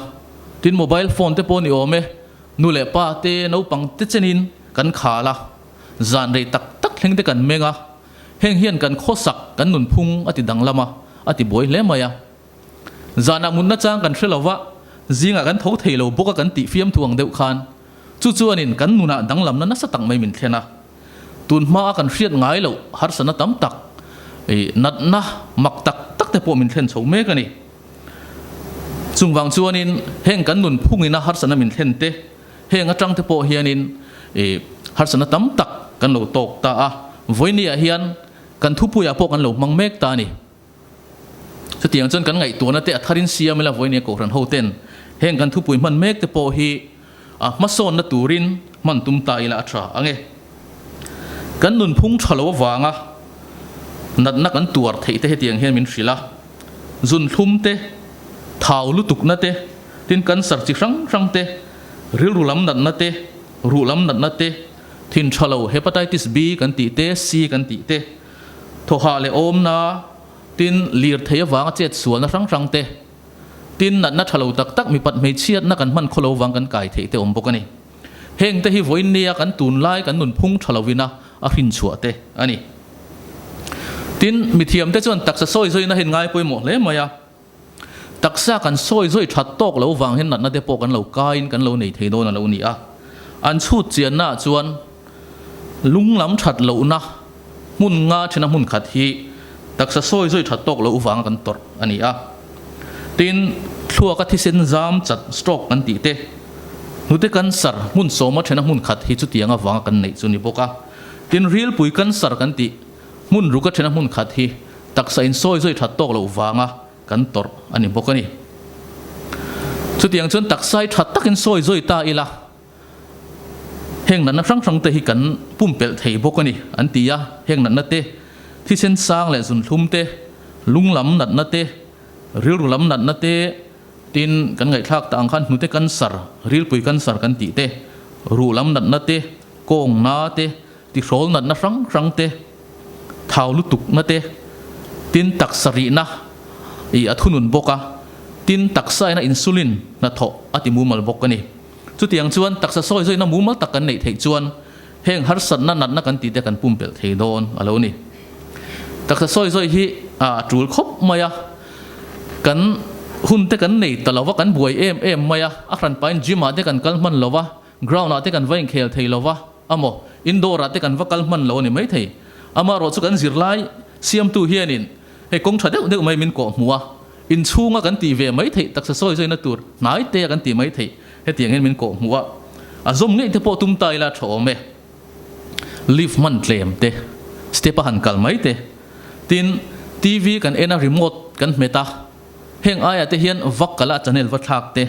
Tin, mobile phone te pawh ni awm e, nu leh pa te, naupang te chenin kan khal a. Zan rei tak tak thleng te kan meng a, heng hian kan khawsak, kan nunphung a ti danglam a, a ti buai hle mai a. Zanah mutna chang kan hre lo va, zingah kan tho thei lo bawk a kan tih fiamthu ang deuh khan, chu chuanin kan nunah danglamna nasa tak mai min thlen a. Tun hmaa kan hriat ngai loh harsatna tam tak, natna mak tak tak te pawh min thlen chho mek a ni. Chungvang chuanin heng kan nunphungina harsatna min thlen te, Heng atang te pawh hianin harsatna tam tak kan lo tawk ta a, vawinia hian kan thupuiah pawh kan lo hmang mek ta a ni. Chutiang chuan kan ngaihtuahna te a tharin siam ila vawinia Kohhran ho ten heng kan thupui hman mek te pawh hi a hmasawnna turin hman tum ta ila a tha ang e. Kan nunphung tha lo avanga natna kan tuar theih te hetiang hian min hrilh a, zunthlum te, thau lutukna te, tin cancer chi hrang hrang te, rilru lam natna te, ruh lam natna te, thin tha lo hepatitis B kan tih te, C kan tih te, thawhah leh awmna, tin lirthei avanga chet sualna hrang hrang te, tin natna tha lo tak tak mipat hmeichhiatna kan hman khaw lo vang kan kai theih te awm bawk a ni. Heng te hi vawiin nia kan tunlai kan nunphung tha lovin a a hrinchhuah te a ni. Tin, mithiam te chuan taksa sawi zawina hian ngai pawimawh hle mai a. Taksa kan sawi zawi that tawk lo vang hian natna te pawh kan lo kaiin kan lo nei thei dawn a lo ni a. An chhut chianna ah chuan lung lam that lohna hmun nga thena hmun khat hi taksa sawi zawi that tawk loh vanga kan tawrh a ni a. Tin, thluaka thisen zam chat, stroke, kan tih te, hnute cancer hmun sawma thena hmun khat hi chutiang avanga kan neih chu ni bawk a. Tin, rilpui cancer kan tih hmun ruka thena hmun khat hi taksa insawi zawi that tawk loh vanga kan tawrh a ni bawk a ni. Chutiang chuan taksa hi tha takin sawi zawi ta ila, heng natna hrang hrang te hi kan pumpelh thei bawk a ni, an ti a. Heng natna te, thisen sang leh zunthlum te, lung lam natna te, rilru lam natna te, tin kan ngaihthlak tak ang khan hnute cancer, rilpui cancer kan tih te, ruh lam natna te, kawng na te, Tihrawl natna hrang hrang te, thau lutukna te, tin taksa rihna i a thunun bawk a, tin taksa ina insulin hnathawh a ti mumal bawk a ni. Chutiang chuan taksa sawi zawina mumal tak kan neih theih chuan heng harsatna natna kan tih te kan pumpelh thei dawn a lo ni. Taksa sawi zawi hi a tul khawp mai a, kan hun te kan nei ta lo va, kan buai em em mai a, a hranpain gym ah te kan kal hman lo va, ground ah te kan va inkhel thei lo va, Amaw, indoor ah te kan va kal hman lo a ni maithei. Amaherawh chu kan zirlai siamtu hianin hei kawng tha deuh deuh mai min kawh hmuh a, Inchhunga kan tih ve mai theih taksa sawi zawina tur hnai te a kan tih mai theih hetiang hian min kawh hmuh a, a zawm ngei te pawh tum ta ila tha awm e. Lift hman tlem te, step a han kal mai te, tin TV kan en a remote kan hmet a, heng aiah te hian vak kal a channel va thlak te,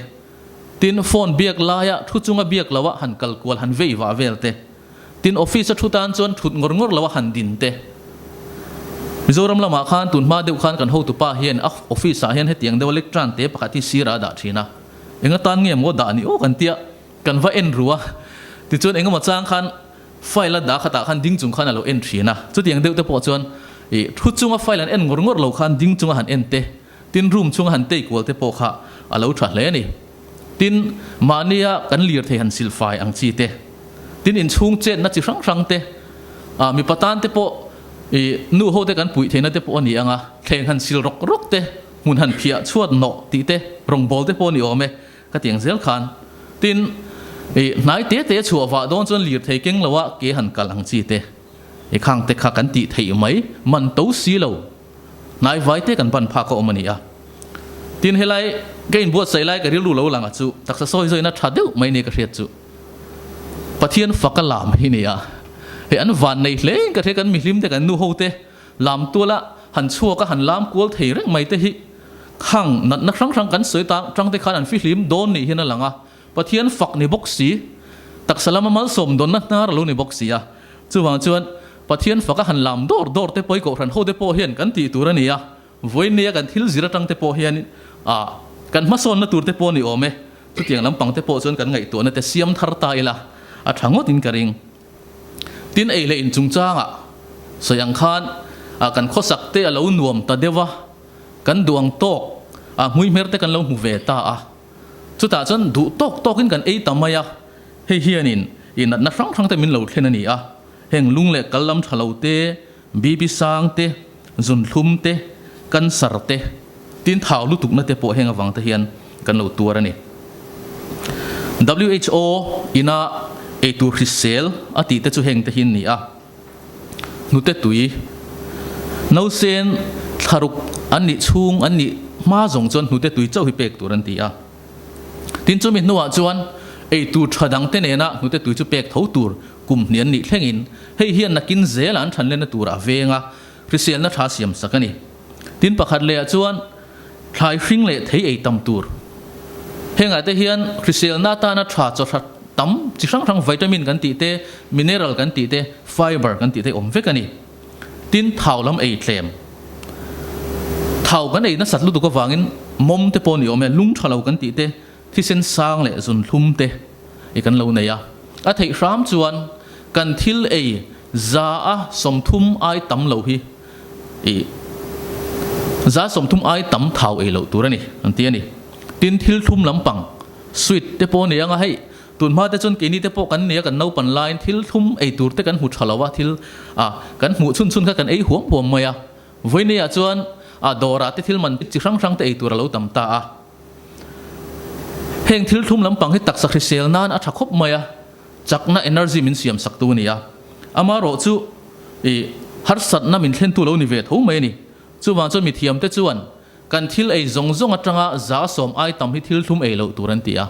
tin phone biak laia thu chunga biak lo a han kal kual han vei vah vel te, Tin, office a thu tan chuan thut ngawr ngawr lo a han din te. Mizoram lamah khan tun hma deuh khan kan hotupa hian a office ah hian hetiang deuh a lectern te pakhat hi sir ah a dah thin a. Enga tan nge maw dah ni aw kan tia kan va en ru a. Tichuan engemaw chang khan file a dah khatah khan ding chung khan a lo en thin a. Chutiang deuh te pawh chuan ih thu chunga file an en ngawr ngawr lo khan ding chunga han en te, tin room chunga han tei kual te pawh kha a lo tha hle a ni. Tin, mahnia kan lirthei han silfai ang chi te, tin inchhung chetna chi hrang hrang te, ah mipa tan te pawh ih nu ho te kan puih theihna te pawh a ni ang a, thleng han sil rawk rawk te, hmun han phiah chhuat nawh tih te, rawngbawl te pawh a ni awm e, ka ti ang zel khan. Tin, ih hnai te te chhuah vah dawn chuan lirthei keng lo a ke han kal ang chi te, ih khang te kha kan tih theih mai, man to si lo. Hnai vai te kan ban phak a awm a ni a. Tin helai ka inbuatsaih lai ka rilru lo lang a chu taksa sawi zawina tha deuh mai nia ka hriat chu. Pathian faka lam hi ni a. Hei an van nei hle in ka hria kan mihlim te kan nu ho te lam tuala han chhuak a han lam kual thei reng mai te hi khang natna hrang hrang kan sawi tang tang te khan an fihlim dawn nih hian a lang a. Pathian fak ni bawk si, taksa lama malsawm dawnna hnar a lo ni bawk si a. Chuvang chuan Pathian faka han lam dawr dawr te pawh i kohhran ho te pawh hian kan tih tur a ni a, vawinia kan thil zir atang te pawh hian ah kan hmasawnna tur te pawh a ni awm e. Chutiang lampang te pawh chuan kan ngaihtuahna te siam thar ta ila a tha ngawt in ka ring. Tin ei leh in chungchangah sawi ang khan ah kan khawsak te a lo nuam ta deuh a, kan duh ang tawk ah hmuihmer te kan lo hmu ve ta a. Chutah chuan duh tawk tawkin kan ei ta mai a, hei hianin i natna hrang hrang te min lo thlen a ni a, heng lung leh kal lam tha lo te, BP sang te, zunthlum te, cancer te, tin thau lutukna te pawh heng avang te hian kan lo tuar a ni. WHO ina eitur hrisel a tih te chu heng te hi an ni a, hnute tui, nausen thlaruk an nih chhung an nih hma zawng chuan hnute tui chauh hi pek tur an ti a. Tin chumi hnuah chuan eitur tha dangte nena hnute tui chu pek tho tur kum hnih an nih thlengin hei hian nakin zela an thanlenna turah a veng a, hriselna tha siam sak a ni. Tin pakhat lehah chuan thlai hring leh thei ei tam tur. Hengah te hian hriselna atana tha chawhra tam chi hrang hrang vitamin kan tih te, mineral kan tih te, fiber kan tih te awm vek a ni. Tin thau lam ei tlem. Thau kan ei nasat lutuk avangin mawm te pawh a ni awm e, lung tha lo kan tih te, thisen sang leh zunthlum te i kan lo nei a. A theih hram chuan kan thil ei za a 30 ai tam lo hi i za 30 ai tam thau ei loh tur a ni an ti a ni. Tin thil thlum lampang sweet te pawh a ni ang a, hei tun hma te chuan keini te pawh kan nia kan naupan laiin thil thlum ei tur te kan hmu tha lo a, thil a kan hmuh chhun chhun kha kan ei huam huam mai a. Vawinia chuan a dawrah te thil man chi hrang hrang te ei tur a lo tam ta a. Heng thil thlum lampang hi taksa hrisel nan a tha khawp mai a, chakna energy min siam sak tu a ni a. Amaherawh chu i harsatna min thlentu lo ni ve tho mai a ni. Chuvang chuan mithiamte chuan kan thil ei zawng zawng atanga 10% ai tam hi thil thlum ei loh tur an ti a.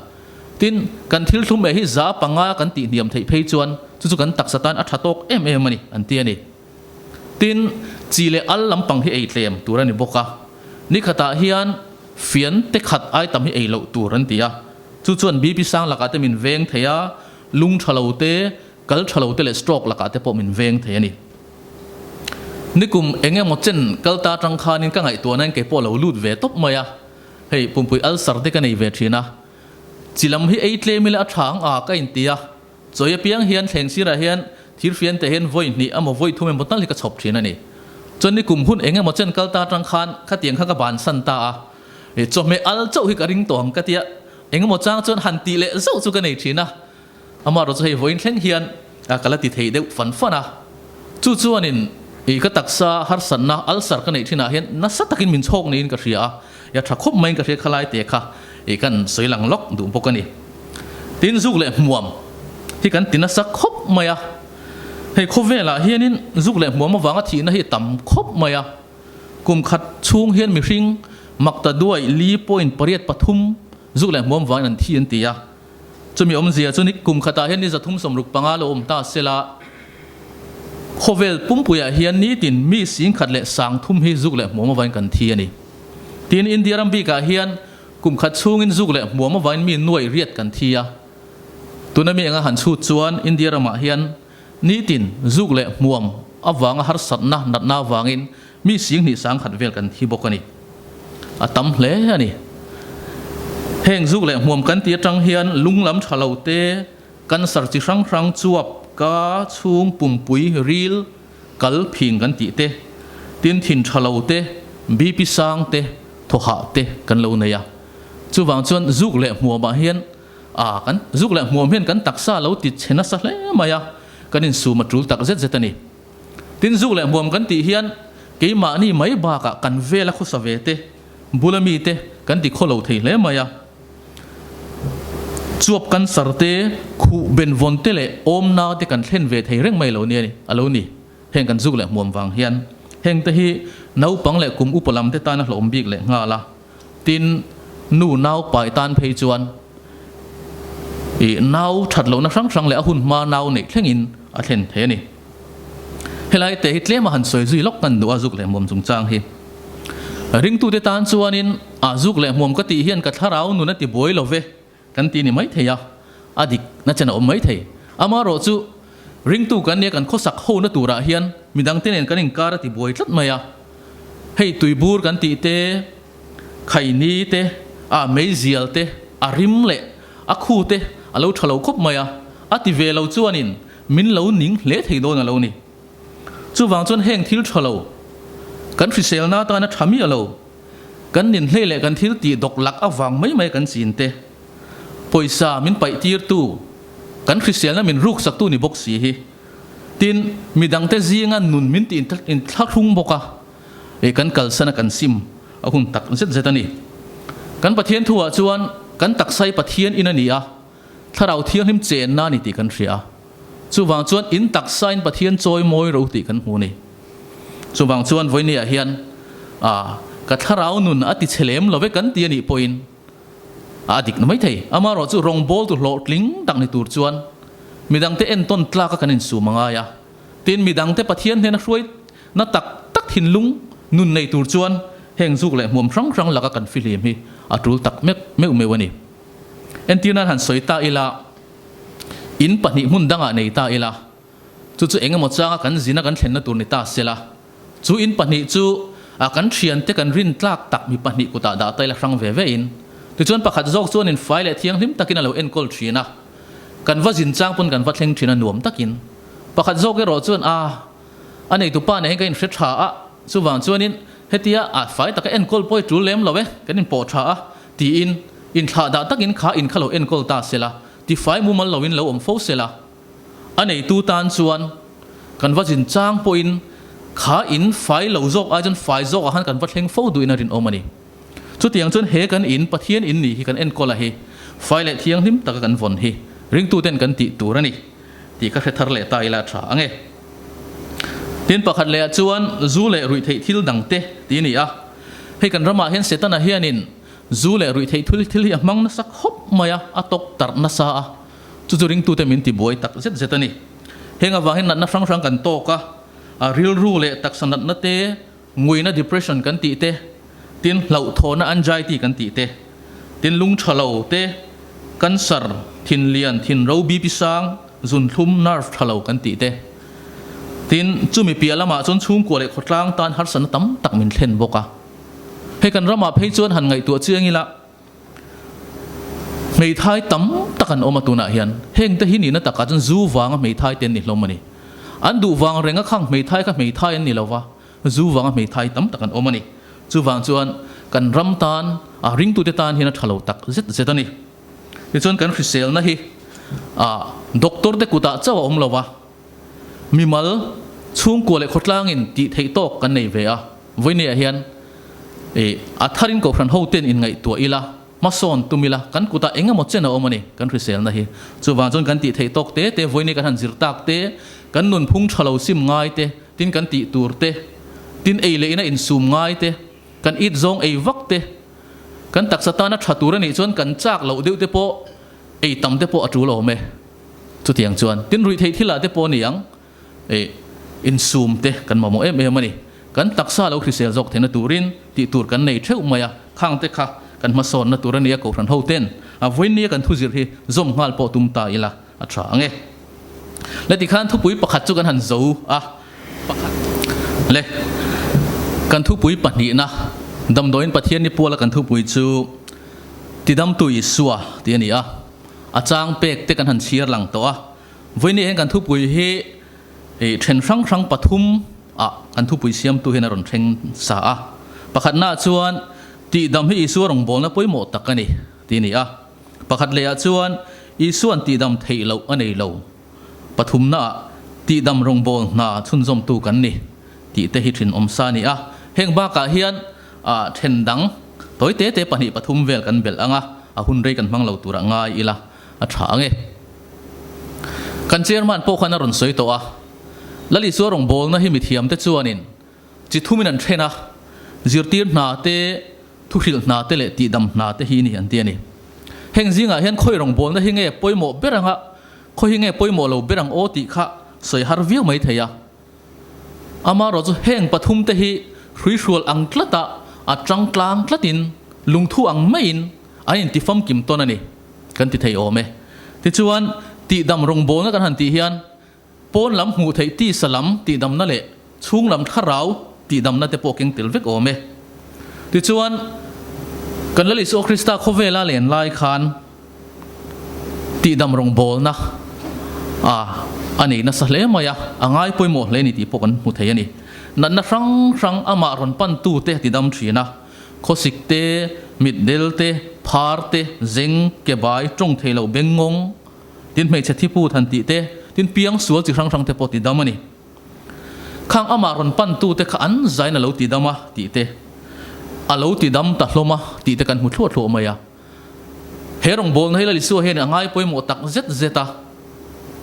Tin, kan thil thlum ei hi 5% kan tihhniam theih phei chuan chu chu kan taksa tan a tha tawk em em a ni an ti a ni. Tin, chi leh al lampang hi ei tlem tur a ni bawk a. Ni khatah hian fian te khat ai tam hi ei loh tur an ti a. Chu chuan BP sang lakah te min veng thei a, lung tha lo te, kal tha lo te leh stroke lakah te pawh min veng thei a ni. Nikum eng emaw chen kal ta atang khanin ka ngaihtuah nain kei pawh a lo lut ve tawp mai a. Hei pumpui ulcer te ka nei ve thin a. Chi lam hi ei tlem ila a tha ang a ka inti a. Chawi apiang hian thleng sirah hian thirfian te hian vawi hnih emaw vawi thum emaw tal hi ka chhawp thin a ni. Chuan ni kum hun eng emaw chen kal ta atang khan khatiang kha ka bansan ta a, i chawhmeh al chauh hi ka ring tawh ang ka tia, eng emaw chang chuan han tih leh zauh chu ka nei thin a. Amaherawh chu hei vawiin thleng hian ka la ti thei deuh fan fan a. Chu chuanin i ka taksa harsatna ulcer ka neih thinah hian nasa takin min chhawk niin ka hria a, i a tha khawp maiin ka hria khalai te kha i kan sawi lang lawk duh bawk a ni. Tin zuk leh hmuam hi kan ti nasa khawp mai a, hei khawvelah hianin zuk leh hmuam avanga thihna hi tam khawp mai a, kum khat chhung hian mihring Makta duai li point pariat pathum zuk leh hmuam vangin an thi an ti a. Chumi awmzia chu ni kum khatah hian ni 365 lo awm ta sela, khawvel pumpuiah hian nitin mi singkhat leh sangthum hi zuk leh hmuam avangin kan thi a ni. Tin, India ram bikah hian kum khat chhungin zuk leh hmuam avangin mi nuai riat kan thi a. Tuna mi enga han chhut chuan India ramah hian nitin zuk leh hmuam avanga harsatna natna avangin Mi singhnih sangkhat vel kan thi bawk a ni. A tam hle a ni. Heng zuk leh hmuam kan tih atang hian lung lam tha lo te, cancer chi hrang hrang, chuap, ka, chhung, pumpui, ril, kal, phing kan tih te, tin thin tha lo te, BP sang te, thawhah te kan lo nei a. Chuvang chuan zuk leh hmuamah hian a kan zuk leh hmuam hian kan taksa lo ti chhe nasa hle mai a, kan insum a tul tak zet zet a ni. Tin zuk leh hmuam kan tih hian keimahni mai bakah kan vela khawsa ve te, bula mi te kan ti khaw lo thei hle mai a. Chuap cancer te, khuh benvawn te leh awmna te kan thlen ve thei reng mai lo nia ni a lo ni. Heng kan zuk leh hmuam vang hian heng te hi naupang leh kum upa lam te tan a hlawm bik leh nghal a. Tin, nu nau pai tan phei chuan ih nau that lohna hrang hrang leh a hun hma nau neih thlengin a thlen thei a ni. Helai te hi tlema han sawi zui lawk kan duh a zuk leh hmuam chungchang hi. Ringtute tan chuanin a zuk leh hmuam ka tih hian ka thlarau nun a ti buai lo ve kan ti ni mai thei a, a dik na chen a awm mai thei. Amaherawh chu ringtu kan nia kan khawsak hona turah hian midangte nen kan inkar a ti buai tlat mai a. Hei tuibur kan tih te, khaini te, a meizial te, a rim leh a khu te a lo tha lo khawp mai a, a ti ve lo chuanin min lo ning hle thei dawn a lo ni. Chuvang chuan heng thil tha lo, kan hriselna atana tha miah lo, kan ninhlei leh kan thil tih dawk lak avang mai mai kan chin te, pawisa min paih tirtu, kan hriselna min ruksaktu ni bawk si hi. Tin, midangte zinga nun min tih inthlahrung bawk a, eh kan kalsan a kan sim a hun tak zet zet a ni. Kan Pathian thuah chuan kan taksa hi Pathian in a ni a, Thlarau Thianghlim chenna a ni tih kan hria a. Chuvang chuan in taksain Pathian chawi mawi ro tih kan hmu a ni. Chuvang chuan vawinia hian ah ka thlarau nun a ti chhe lem lo ve kan ti a nih pawhin a dik na mai thei. Amaherawh chu rawngbawltu hlawhtling tak ni tur chuan midangte entawn tlaka kan insum a ngai a. Tin, midangte Pathian hnena hruai na tak tak thinlung nun nei tur chuan heng zuk leh hmuam hrang hrang laka kan fihlim hi a tul tak meuh meuh meuh a ni. Entir nan han sawi ta ila, in pahnih hmun dangah nei ta ila, chu chu engemaw changa kan zina kan thlenna tur ni ta sela, chu in pahnih chu a kan thiante kan rin tlak tak mi pahnih kutah dah ta ila hrang ve ve in. Tichuan pakhat zawk chuan in fai leh thianghlim takin a lo enkawl thin a, kan va zin chang pawn kan va thleng thin a nuam takin. Pakhat zawk erawh chuan a a neitu pa nen hian ka inhre tha a, chuvang chuanin hetia a fai taka enkawl pawh hi tul lem lo e, kan inpawh tha a tiin inthlahdah takin kha in kha lo enkawl ta sela, tifai mumal loin lo awm fo sela. A neitu tan chuan kan va zin chang pawhin kha in fai lo zawk ai chuan fai zawkah khan kan va thleng fo duhin a rinawm a ni. Chutiang chuan he kan in, Pathian in nih hi kan enkawl a hi, fai leh thianghlim taka kan vawn hi ringtuten kan tih tur a ni tih ka hre thar leh ta ila a tha ang e. Tin pakhat lehah chuan zu leh ruihtheih thil dangte ti a ni a. Hei kan ramah hian Setana hianin zu leh ruihtheih thil thil hi a hmang nasa khawp mai a, a tawk tarh nasa a. Chu chu ringtute min tibuai tak zet zet a ni. Heng avang hian natna hrang hrang kan tawk a, a rilru leh taksa natna te, nguina depression kan tih te, tin hlauhthawhna anxiety kan tih te, tin lung tha lo te, cancer, thin lian, thin ro, BP sang, zunthlum, nerve tha lo kan tih te. Tin, chumi piah lamah chuan chhungkua leh khawtlang tan harsatna tam tak min thlen bawk a. Hei kan ramah phei chuan han ngaihtuah chiang ila, Hmeithai tam tak an awm a tunah hian. Heng te hi nihna takah chuan zu vanga hmeithai te an ni hlawm a ni. An duh vang reng a khang hmeithai kha hmeithai an ni lo va, zu vanga hmeithai tam tak an awm a ni. Chuvang chuan kan ram tan, a ringtute tan hian a tha lo tak zet zet a ni. Tichuan kan hriselna hi a doctor te kutah chauh a awm lo va, mimal, chhungkua leh khawtlangin tih theih tawk kan nei ve a. Vawinia hian i a tharin kohhran hoten inngaihtuah ila, hmasawn tum ila, kan kutah eng emaw chen a awm a ni, kan hriselna hi. Chuvang chuan kan tih theih tawk te te, vawinia kan han zir tak te, kan nunphung tha lo sim ngai te, tin kan tih tur te, tin ei leh ina insum ngai te, Kan it zawng ei vak te, kan taksa tana tha tur a nih chuan kan chak loh deuh te pawh ei tam te pawh a tul awm e. Chutiang chuan tin ruih theih thil ah te pawh a ni ang, eh insum te kan mamawh em em a ni. Kan taksa lo hrisel zawk theihna turin tih tur kan nei theuh mai a, khang te kha kan hmasawnna tur a nia Kohhran ho ten a vawiin nia kan thuzir hi zawm nghal pawh tum ta ila a tha ang e. Le tikhan thupui pakhat chu kan han zo a, pakhat le kan thupui pahnihna damdawiin Pathian ni puala kan thupui chu Tidamtu Isua tih a ni a, a chang pek te kan han chhiar lang tawh a, vawiin ni hian kan thupui hi I then hrang hrang pathum ah kan thupui siamtu hian a rawn thleng sa a. Pakhatnaah chuan tihdam hi Isua rawngbawlna pawimawh tak a ni tih a ni a. Pakhat lehah chuan Isua'n tihdam theih loh a nei lo. Pathumnaah tihdam rawngbâwl hna chhunzawmtu kan ni tih te hi thinawm sa a ni a. Heng bakah hian then dang tawi te te pahnih pathum vel kan belh ang a, a hun rei kan hmang lo turah ngai ila a tha ang e. Kan chairman pawh khan a rawn sawi tawh a, Lal Isua rawngbawlna hi mithiamte chuanin chi thumin an then a, zirtir hna te, thuhrilh hna te leh tihdam hna te hi ni an ti a ni. Heng zingah hian khawi rawngbawlna hi nge pawimawh ber anga khawi hi nge pawimawh lo ber ang aw tih kha sawi har viau mai thei a. Amaherawh chu heng pathum te hi hruihrual ang tlata a tang tlang tlatin lungthu ang maiin an intifamkim tawn a ni. Kan ti thei awm e. Tichuan, tihdam rawngbawlna kan han tih hian pawn lam hmuh theih tisa lam tihdamna leh chhung lam thlarau tihdamna te pawh keng tel vek awm e. Tichuan, kan Lal Isua Krista khawvela len lai khan tihdam rawngbawlna a a nei nasa hle mai a, a ngai pawimawh hle ni tih pawh kan hmu thei a ni. Natna hrang hrang amah rawn pantute a tidam thin a. Khawsik te, mitdel te, phar te, zeng, kebai, tawng thei loh bengngawng, tin hmeichhe thipu than tih te, tin piang sual chi hrang hrang te pawh ti dam a ni. Khang amah rawn pan tu te kha an zain a lo ti dam a tih te, a lo ti dam ta hlawm a tih te kan hmu thluah thluah mai a. He rawngbawlna hi Lalisua hian a ngai pawimawh tak zet zet a,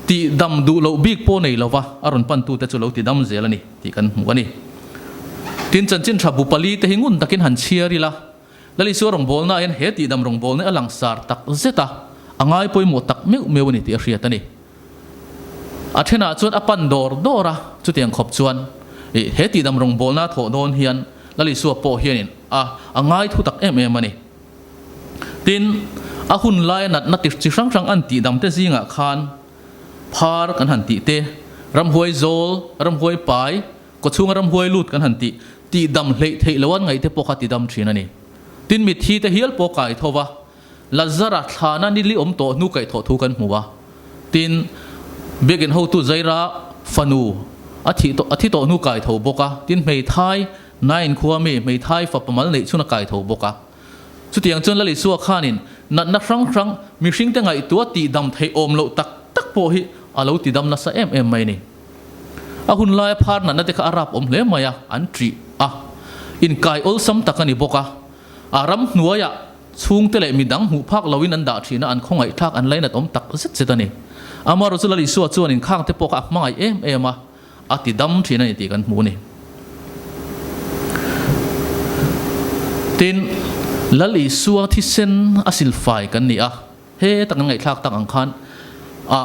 tih dam duh loh bik pawh nei lova a rawn pan tu te chu lo ti dam zel a ni. Tih kan hmu a ni. Tin, chanchin tha bu pali te hi ngun takin han chhiar ila, Lal Isua rawngbawlnaah hian he tihdam rawngbawlna hi a langsar tak zet a, a ngai pawimawh tak meuh meuh a ni tih a hriat a ni. A thenah chuan a pan dawr dawr a, chutiang khawp chuan ih he tihdam rawngbawlna a thawh dawn hian Lal Isua pawh hianin a a ngai thu tak em em a ni. Tin, a hun laia natna chi hrang hrang an tihdam te zingah khan, Phar kan han tih te, ramhuai zawl, ramhuai pai, kawchhunga ramhuai lut kan han tih, tihdam hleih theih lo an ngaih te pawh kha tidam thin a ni. Tin, mitthi te hial pawh kai tho va, Lazara thlana ni li awm tawh hnu kaih thawh thu kan hmu a. Tin, biakinn hotu Zaira fanu a thih tawh a thi tawh hnu kai tho bawk a. Tin, hmeithai Nain khua mi hmeithai fapa mal neih chhun a kai tho bawk a. Chutiang chuan Lal Isua khanin natna hrang hrang mihringte ngaihtuah tihdam theih awm loh tak tak pawh hi a lo tidam nasa em em mai a ni. A hun laia phar natna te kha a rap awm hle mai a, an ṭih a, inkai awlsam tak a ni bawk a. A ram hnuaiah chhungte leh midang hmuh phak loin an dah ṭhin a, an khawngaihthlak an lainat awm tak zet zet a ni. Amaherawhchu Lal Isua chuan inkhangte pawh kha a hmangaih em em a, a ti dam thin a ni tih kan hmu a ni. Tin, Lal Isua thisen a silfai kan ni a, heta kan ngaihthlak tak ang khan a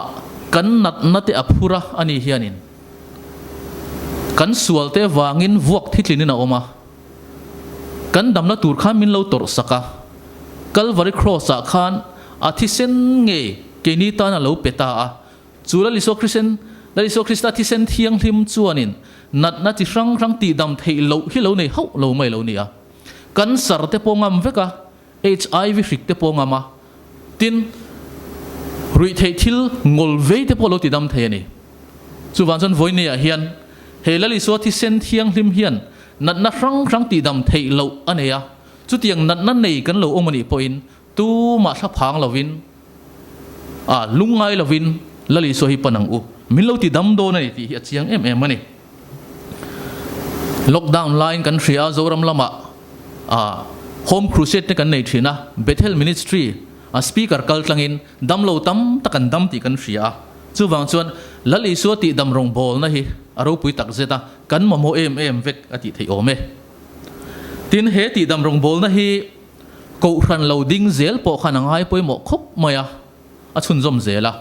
kan natna te a phur a a ni hianin kan sual te vangin vuak thitlinin a awm a, kan damna tur khan min lo tawrh sak a, Kalvari Cross ah khan a thisen ngei keini tan a lo pe ta a, Chu Lal Isua Kristen, Lal Isua Krista thisen thianghlim chuanin natna chi hrang hrang tihdam theih loh hi lo nei hauh lo mai lo nia. Cancer te pawh ngam vek a, HIV hrik te pawh ngam a, tin, ruihtheih thil ngawl vei te pawh lo tidam thei a ni. Chuvang chuan vawineah hian he Lal Isua thisen thianghlim hian natna hrang hrang tihdam theih loh a nei a, chutiang natna nei kan lo awm a nih pawhin Tumah thla phang lovin, a lungngai lovin Lal Isua hi pan ang u. Min lo ti dam dawn a ni tih hi a chiang em em a ni. Lockdown laiin kan hria a, Zoram lamah a Home Crusade te kan nei thin a, Bethel Ministry a speaker kal tlangin dam lo tam tak an dam tih kan hria a. Chuvang chuan Lal Isua tih dam rawngbawlna hi a ropui tak zet a, kan mamawh em em vek a tih theih awm e. Tin, he tihdam rawngbawlna hi Kohhran lo ding zel pawh khan a ngai pawimawh khawp mai a, a chhunzawm zel a.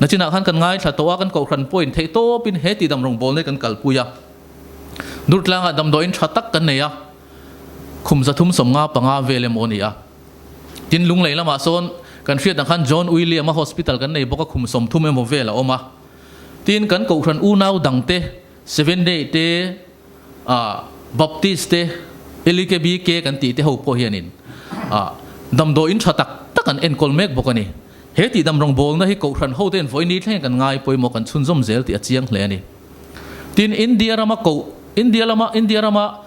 Nachinah khan kan ngaithla tawh a, kan Kohhran pawhin theih tawpin he tihdam rawngbawlna hi kan kalpui a. Durtlangah damdawiin tha tak kan nei a, khum 375 vel emaw a ni a. Tin, Lunglei lamah sawn kan hriat ang khan John William-a hospital kan nei bawk a, khum 30 emaw vel a awm a. Tin, kan Kohhran unau dangte, Seven Day te, ah Baptist te, LEKBK kan tih te ho pawh hianin ah damdawiin tha tak tak an enkawl mek bawk a ni. He tih dam rawngbawlna hi Kohhran ho te'n vawiin ni thlengin kan ngai pawimawh kan chhunzawm zel tih a chiang hle a ni. Tin, India rama koh India lama India rama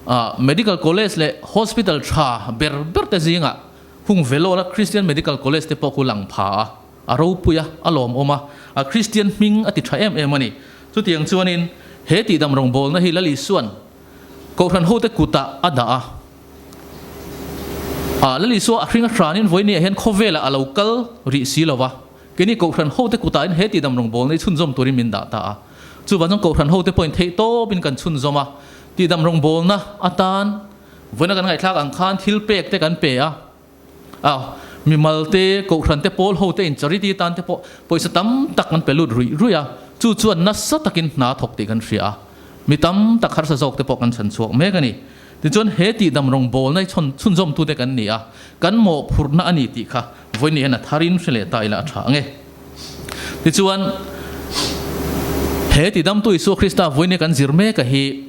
ah Medical College leh Hospital tha ber ber te zingah hung Vellore-a Christian Medical College te pawh khu lang pha a. A ropui a, a lawmawm a, a Kristian hming a ti tha em em a ni. Chutiang chuanin he tihdam rawngbawlna hi Lal Isua'n Kohhran hote kutah a dah a. A, Lal Isua a hring a hranin vawinia hian khawvelah a lo kal rih si lo va, keini Kohhran hote kutah in he tihdam rawngbawlna hi chhunzawm turin min dah ta a. Chuvang chuan Kohhran hote pawhin theihtawpin kan chhunzawm a, tihdam rawngbawlna atan vawiina kan ngaihthlak ang khan thilpek te kan pe a. A, mimal te, kohhran te, pawl ho te in charity tan te pawh pawisa tam tak an pe lut ruih ruih a, chu chuan nasa takin hna thawk tih kan hria a, mi tam tak harsa zawk te pawh kan chhan chhuak mek a ni. Tichuan he tihdam rawngbawlna hi chhawn chhunzawmtute kan ni a, kan mawhphurhna a ni tih kha vawiin hian a tharin hre leh ta ila a tha ang e. Tichuan he tidamtu Isua Krista vawiin hi kan zir mek a hi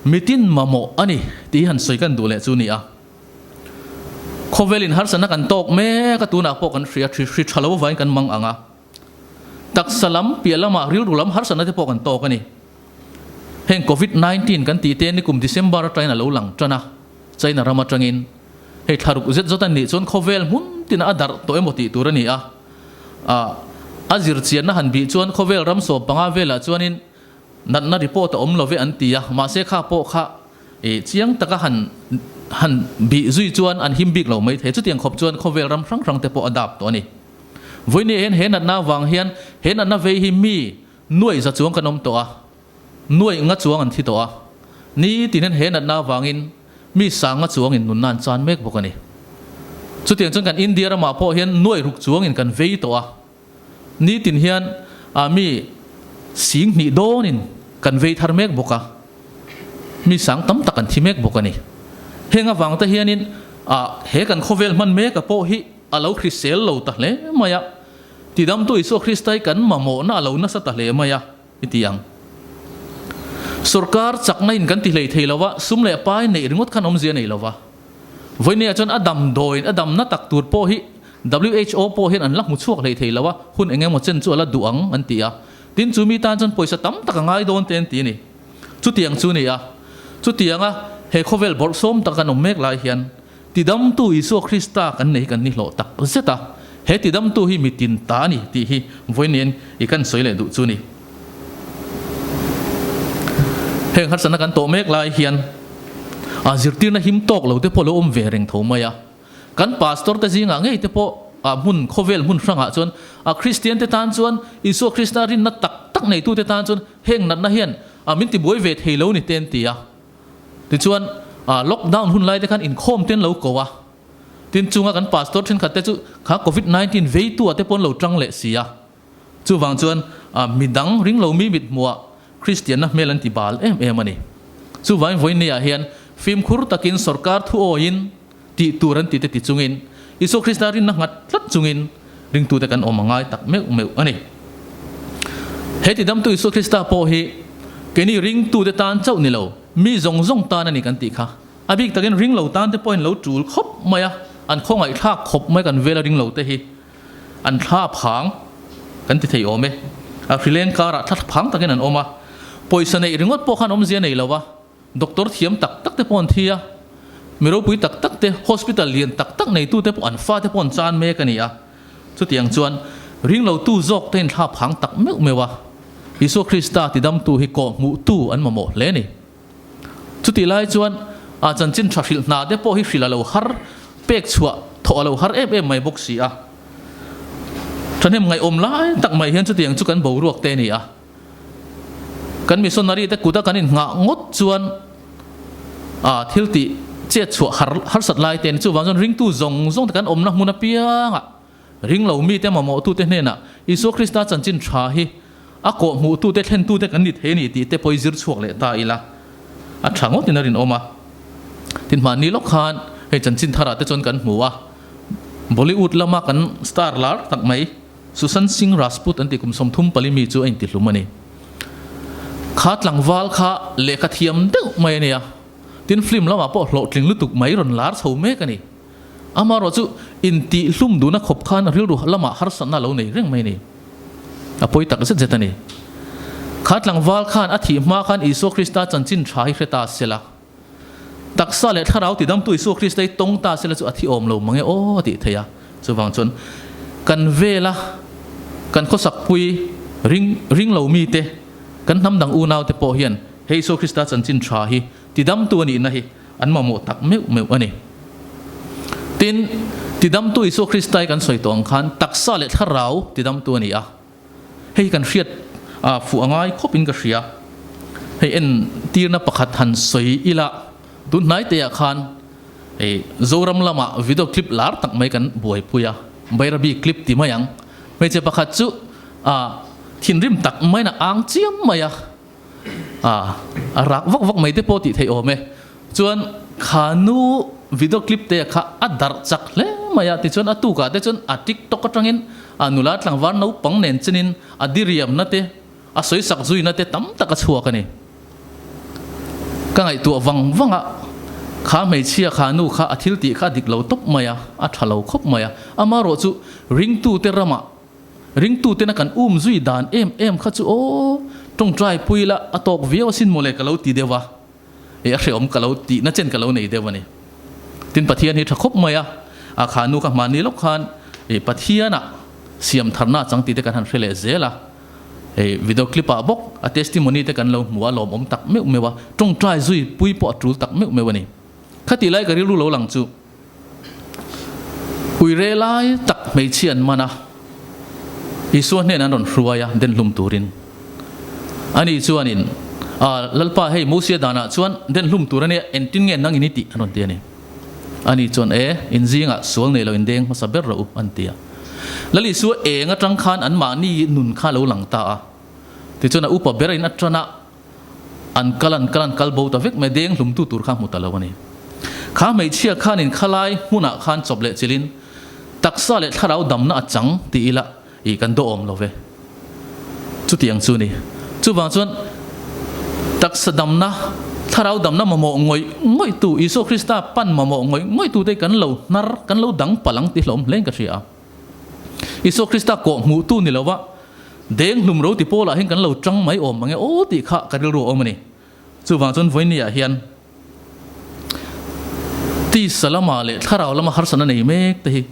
mitin mamawh a ni tih hi han sawi kan duh leh chu a ni a. Khawvelin harsatna kan tawk mek a, tunah pawh kan hria hri hri tha lo vain kan mang ang a. Taksa lam piah lamah rilru lam harsatna te pawh kan tawk a ni. Heng Covid 19 kan tih te nikum December atangin a lo lang tan a, China ram atangin. Hei thlaruk zet zawt a nih chuan khawvel hmun tinah a darh tawh emaw tih tur a ni a. A a zirchianna han bih chuan khawvel ram 15 velah chuanin natna report a awm lo ve an ti a, mahse kha pawh kha I chiang taka han han bih zui chuan an him bik lo mai thei. Chutiang khawp chuan khawvel ram hrang hrang te pawh a dap tawh a ni. Vawinia hian he natna avang hian he natna vei hi mi nuaih za chuang kan awm tawh a, nuaih nga chuang an thi tawh a. Ni tin hian he natna avangin mi sang nga chuangin nunna an chan mek bawk a ni. Chutiang chuan kan India ramah pawh hian nuaih ruk chuangin kan vei tawh a. Ni tin hian ah mi sing hnih dawnin kan vei thar mek bawk a, mi sang tam tak an thi mek bawk a ni. Heng avang te hianin ah he kan khawvel hman mek a pawh hi a lo hrisel lo ta hle mai a, tidamtu Isua Krista hi kan mamawhna a lo nasa ta hle mai a i ti ang. Sorkar chakna in kan ti hlei thei lo va, sum leh pai neih ringawt khan awmzia nei lo va. Vawinia chuan a damdawiin a damna tak tur pawh hi WHO pawh hian an la hmu chhuak hlei thei lo a, hun eng emaw chen chu a la duh ang an ti a. Tin, chu mi tan chuan pawisa tam tak a ngai dawn te an ti a ni. Chutiang chu ni a. Chutianga he khawvel bawrhsawm tak kan awm mek lai hian tidamtu Isua Krista kan nei hi kan ni hlawh tak zet a. He tidamtu hi mitin ta a ni tih hi vawiin i kan sawi leh duh chu ni. Heng harsatna kan tawh mek lai hian a zirtirna him tawk lo te pawh lo awm ve reng tho mai a. Kan pastor te zingah ngei te pawh a hmun khawvel hmun hrangah chuan a Kristian te tan chuan Isua Krista rinna tak tak neitu te tan chuan heng natna hian a min tibuai ve thei lo ni te an ti a. Tichuan a lockdown hun lai te khan inkhawm te an lo ko a. Tin chunga kan pastor thenkhat te chu kha covid 19 veitu ah te pawh an lo tang leh si a. Chuvang chuan midang ring lo mi mit hmuhah Kristianna hmel an ti bal em em a ni. Chuvangin vawiinniah hian fimkhur takin sorkar thu awiin tih tur an tite ti chungin Isua Krista rinna nghat tlat chungin ringtute kan awm a ngai tak meuh meuh a ni. He tidamtu Isua Krista pawh hi keini ringtute tan chauh ni lo, mi zawng zawng tan a ni kan tih kha. A bik takin ring lo tan te pawhin lo tul khawp mai a, an khawngaihthlak khawp mai kan vela ring lo te hi. An thla phang kan ti thei awm e. A hrileng karah thla phang takin an awm a. Pawisa neih ringawt pawh khan awmzia nei lo a. Doctor thiam tak tak te pawh an thi a. Mi ropui tak tak te, hospital lian tak tak neitu te pawh an fate pawh an chan mek a ni a. Chutiang chuan ringlotu zawk te in thla phang tak meuh meuh a. Isua Krista tidamtu hi kawhhmuhtu an mamawh hle a ni. Chutih lai chuan a chanchin tha hrilh hna te pawh hi hrilh a lo har, pek chhuah thawh a lo har em em mai bawk si a. Thahnem ngaihawm lai tak mai hian chutiang chu kan boruak te a ni a. Kan missionary te kuta kan innghah ngawt chuan A thil tih chet chhuah har harsat lai te a ni. Chuvang chuan ringtu zawng zawng te kan awmna hmun apiangah ringlo mite mamawhtute hnenah Isua Krista chanchin tha hi a kawhhmuhtute thlentute kan ni thei a ni tih te pawh i zir chhuak leh ta ila a tha ngawtin a rinawm a. Tin hmanni lawk khan hei chanchin tharah te chuan kan hmu a, Bollywood lama kan star lar tak mai Sushant Singh Rajput an tih kum 34 mi chu a intihlum a ni. Kha tlangval kha lehkha thiam deuh mai a nia, tin film lamah pawh hlawhtling lutuk mai rawn lar chho mek a ni. Amaherawh chu intihlum duhna khawp khan rilru lamah harsatna a lo nei reng mai a ni. A pawi tak zet zet a ni. Kha tlangval khan a thih hma khan Isua Krista chanchin tha hi hre ta sela. Taksa leh thlarau tidamtu Isua Krista hi tawng ta sela chu a thi awm lo mang e aw a tih theih a. Chuvang chuan kan vela kan khawsakpui ring ring lo mite, kan hnam dang unaute pawh hian he Isua Krista chanchin tha hi tidamtu a nihna hi an mamawh tak meuh meuh a ni. Tin, tidamtu Isua Krista hi kan sawi tawh ang khan taksa leh thlarau tidamtu a ni a. Hei kan hriat a fuh a ngai khawp in ka hria. Hei en tirna pakhat han sawi ila tun hnai te ah khan hei Zoram lamah video clip lar tak mai kan buaipui a, Bairabi clip ti mai ang. Hmeichhe pakhat chu a thinrim tak maiin a ang chiam mai a, a a rak vak vak mai te pawh tih theih awm e. Chuan kha nu video clip te kha a darh chak hle mai a, tichuan a tukah te chuan a tiktok atangin a nula tlangval naupang nen chenin a diriamna te a sawi sak zuina te tam tak a chhuak a ni. Ka ngaihtuah vang vang a, kha hmeichhia kha nu kha a thil tih kha a dik lo tawp mai a, a tha lo khawp mai a, amaherawh chu ringtute ramah Ringtutena kan um zui dan em em kha chu aw, tawngtai pui la a tawk viau asin mawle ka lo ti deuh a, e a hreawm ka lo tihna chen ka lo nei deuh a ni. Tin Pathian hi tha khawp mai a, a kha nu ka hmanni lawk khan e Pathiana siam tharna a chang tih te kan han hre leh zel a, e video clip ah bawk a testimony te kan lo hmu a lawmawm tak meuh meuh a, tawngtai zui pui pawh a tul tak meuh meuh a ni. Khatih lai ka rilru lo lang chu. Uire lai tak hmeichhia an man a, Isua hnenah an rawn hruai a den hlum turin. Ani chuanin, A, Lalpa, hei Mosia danah chuan den hlum tur a nia, engtin nge nang in i tih? an rawn ti a ni. Ani chuan, E, in zingah sual nei lo in deng hmasa ber rawh u, an ti a. Lal Isua eng atang khan anmahni nun kha a lo lang ta a. Tichuan a upa ber in atana An kal an kal an kal bo ta vek mai, deng hlumtu tur kha hmu ta lo a ni. Kha hmeichhia khanin khalai hmunah khan chawp leh chilhin taksa leh thlarau damna a chang ti ila ih kan dawhawm lo ve. Chutiang chu ni. Chuvang chuan taksa damna, thlarau damna mamawh ngawih ngawih tu, Isua Krista pan mamawh ngawih ngawih tute kan lo hnar, kan lo dang palh ang ti hlawm hlein ka hria a. Isua Krista kawh hmuhtu ni lova deng hlum ro ti pawlah hian kan lo tang mai awm mange aw tih kha ka rilru a awm a ni. Chuvang chuan vawinia hian tisa lama leh thlarau lama harsatna nei mek te hi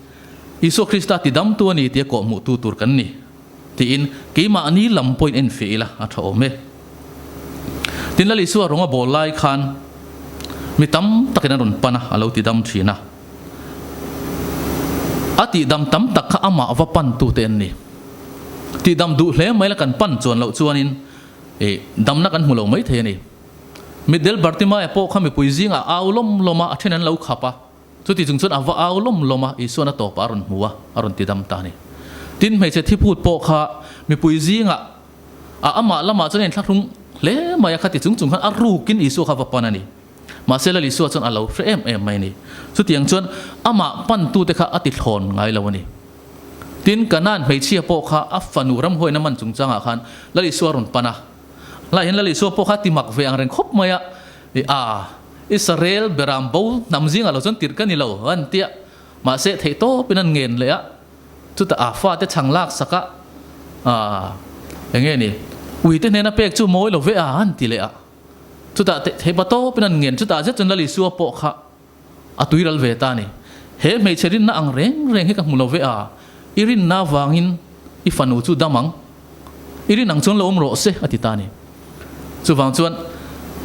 Isua Krista tidamtu a ni tia kawh hmuhtu tur kan ni tiin keimahni lam pawhin enfiah ila a tha awm e. Tin Lal Isua rawng a bawl lai khan mi tam takin an rawn pan a, a lo tidam thin a. A tihdam tam tak kha amah va pan tute an ni. Tihdam duh hle mai la kan pan chuan loh chuanin ih damna kan hmu lo mai thei a ni. Mitdel Bartimaia pawh kha mipui zingah a au lawm lawm a, a then an lo khap a. Chuti chung chuan a va au lawm lawm a, Isuan a tawpah a rawn hmu a, a rawn tidam ta a ni. Tin, hmeichhe thiput pawh kha mipui zingah a amah lamah chuan a inthlahrung hle mai a, khati chung chung khan a rukin Isua kha va pan a ni. Mahse Lal Isua chuan a lo hre em em mai a ni. Chutiang chuan amah pantute kha a ti thlawn ngai lo a ni. Tin, Kanaan hmeichhia pawh kha a fanu ramhuaina man chungchangah khan Lal Isua a rawn pan a. Lai hian Lal Isua pawh kha a ti mak ve ang reng khawp mai a, I a, Israel beram bo hnam zingah lo chuan tirh ka ni lo, an ti a. Mahse, theih tawpin an ngen leh a. Chutah a fate chhang lak sak a, a, eng nge ni, uite hnena pek chu mawi lo ve a, an ti leh a. Chutah te theipa tawpin an ngen, chutah zet chuan Lal Isua pawh kha a tuiral ve ta a ni. He hmeichhe rinna ang reng reng hi ka hmu lo ve a, i rinna avangin i fanu chu dam ang, i rin ang chuan lo awm rawh se, a ti ta a ni. Chuvang chuan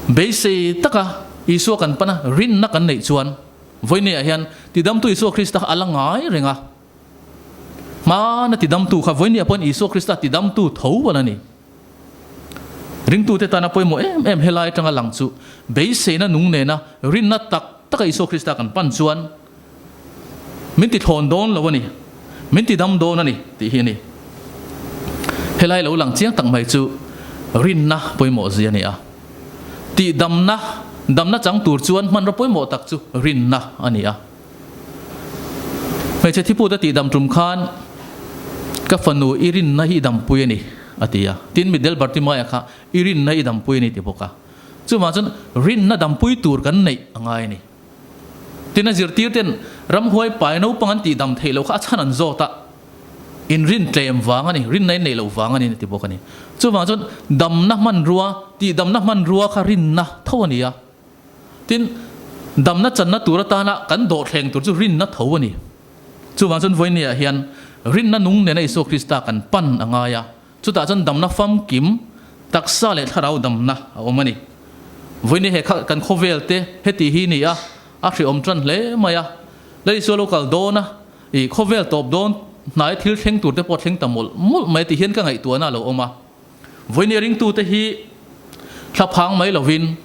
beisei taka Isua kan pan a, rinna kan neih chuan vawineah hian tidamtu Isua Krista kha a la ngai reng a, hmana tidamtu kha vawineah pawhin Isua Krista tidamtu tho a la ni. Ringtute tana pawimawh em em helai atanga lang chu beiseina nung nena rinna tak taka Isua Krista kan pan chuan min ti thlawn dawn lo a ni, min ti dam dawn a ni tih hi a ni. Helai lo lang chiang tak mai chu rinna pawimawh zia a ni a. Tihdamna, damna chang tur chuan hmanraw pawimawh tak chu rinna a ni a. Hmeichhe thiputa tihdam tum khan ka fanu i rinna hi i dampui a ni a ti a. Tin, Mitdel Bartimaia kha i rinna i dampui a ni ti bawk a. Chuvang chuan rinna dampui tur kan neih a ngai a ni. Tin, a zirtir ten ramhuai pai naupang an tihdam theih loh kha a chhan an zawt a, inrin tlem vang a ni, rinna in neih loh vang a ni a ti bawk a ni. Chuvang chuan damna hmanrua, tihdamna hmanrua kha rinna tho a ni a. Tin, damna channa tur atana kan dawhthleng tur chu rinna tho a ni. Chuvang chuan vawinia hian rinna nung nena Isua Krista kan pan a ngai a, chutah chuan damna famkim, taksa leh thlarau damna a awm a ni. Vawinia he kha kan khawvel te heti hi ni a, a hrehawm tan hle mai a. Lal Isua lo kal dawn a, i khawvel tawp dawn hnai thil thleng tur te pawh thleng ta mawlh mawlh mai ti hian ka ngaihtuahna a lo awm a. Vawinia ringtute hi thlaphang mai lovin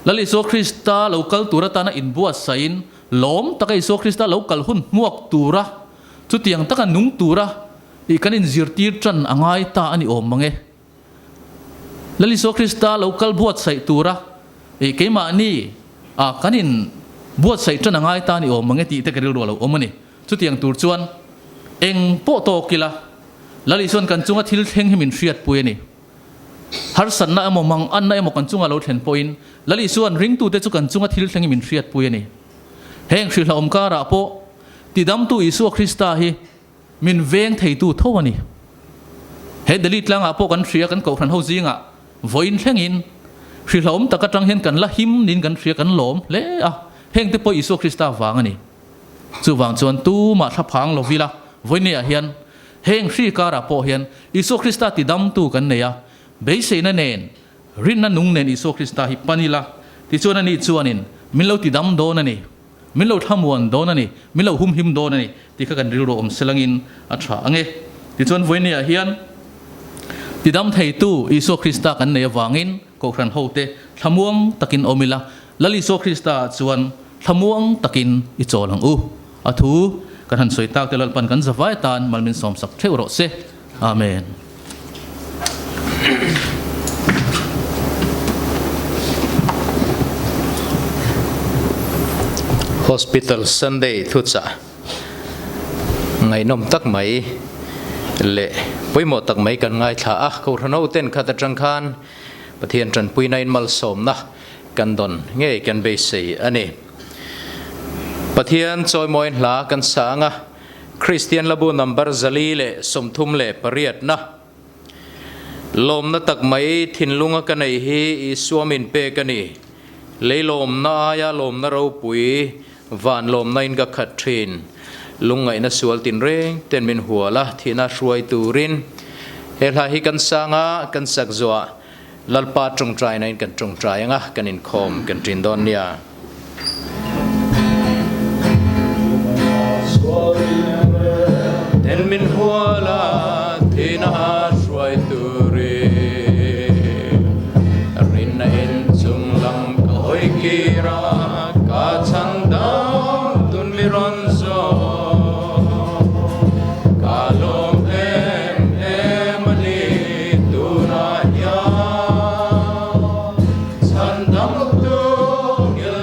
Lal Isua Krista lo kal tur atana inbuatsaihin lawm taka Isua Krista lo kal hun hmuak tura chutiang taka nung tura ih kan inzirtir tan a ngai ta a ni awm mang e. Lal Isua Krista lo kal buatsaih tura ih keimahni ah kan in buatsaih tan a ngai ta a ni awm mang e tih te ka rilru a lo awm a ni. Chutiang tur chuan eng pawh tawk ila, Lal Isuan kan chunga thil thleng hi min hriatpui a ni. Harsatna emaw manganna emaw kan chunga lo thlen pawhin Lal Isuan ringtute chu kan chunga thil thleng hi min hriatpui a ni. Heng hrilhlauhawm karah pawh tidamtu Isua Krista hi min veng theitu tho a ni. He Delhi tlangah pawh kan hria kan kohhran ho zingah vawiin thlengin hrilhlauhawm tak atang hian kan la him niin kan hria kan lawm hle a, hengte pawh Isua Krista vang a ni. Chuvang chuan tumah thlaphang lo vila vawineah hian heng hri karah pawh hian Isua Krista tidamtu kan nei a, beiseina nen, rinna nung nen Isua Krista hi pan ila, tichuan ani chuanin min lo tidam dawn a ni, min lo thlamuan dawn a ni, min lo humhim dawn a ni tih kha kan rilru awm selangin a tha ang e. Tichuan vawineah hian tidam theitu Isua Krista kan nei avangin Kohhran hote thlamuang takin awm ila, Lal Isua Krista chuan Thlamuang takin i chawl ang u. A thu kan han sawi tak te Lalpan kan zavai atan mal min sawmsak theuh rawh se. Amen. Hospital Sunday thuchah ngaihnawm tak mai leh pawimawh tak mai kan ngaithla a, Kohhran hoten khat atang khan Pathian tanpuina in malsawmna Kan dawn ngei kan beisei a ni. Pathian chawimawiin hla kan sa ang a, Kristian Labu number 438 na. Lawmna tak mai thinlunga ka nei hi Isua min pek a ni. Lei lawmna aia lawmna ropui van lawmna in ka khat thin. Lungngaihna sual tinreng ten min hual a, thihna hruai turin. He hla hi kan sang a, kan sak zuah. Lalpa tawngtaina in kan tawngtai anga kan inkhawm kan ṭin dawn nia. Ten min hual a thihna hruai turin Rinna in chung lam ka hawi kir a ka chhandam tun mi rawn zawh ka lawm em em a ni. Tunah hian chhandamtu ngil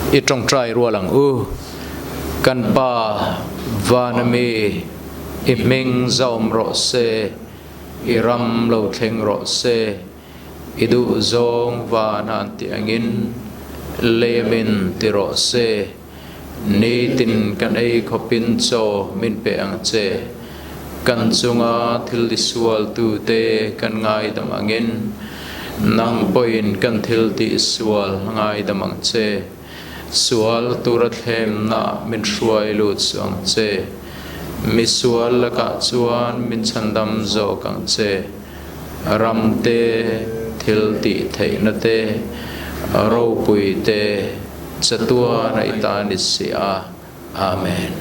I tawngtai rual ang u. Kan Pa vana mi i hming zaawm rawh se, i ram lo thleng rawh se, i duh zawng vana an tih angin lei min ti rawh se. Nitin kan ei khawpin chaw min pe ang che. Kan chunga thil tisualtute kan ngaidam angin, nang pawhin kan thil tihsual ngaidam ang che. Sual tura thlemna min hruai lut suh ang che. Misual lakah chuan min chhandam zawk ang che. Ram te, thil tih theihna te, ropui te, Chatuan a i ta ni si a. Amen.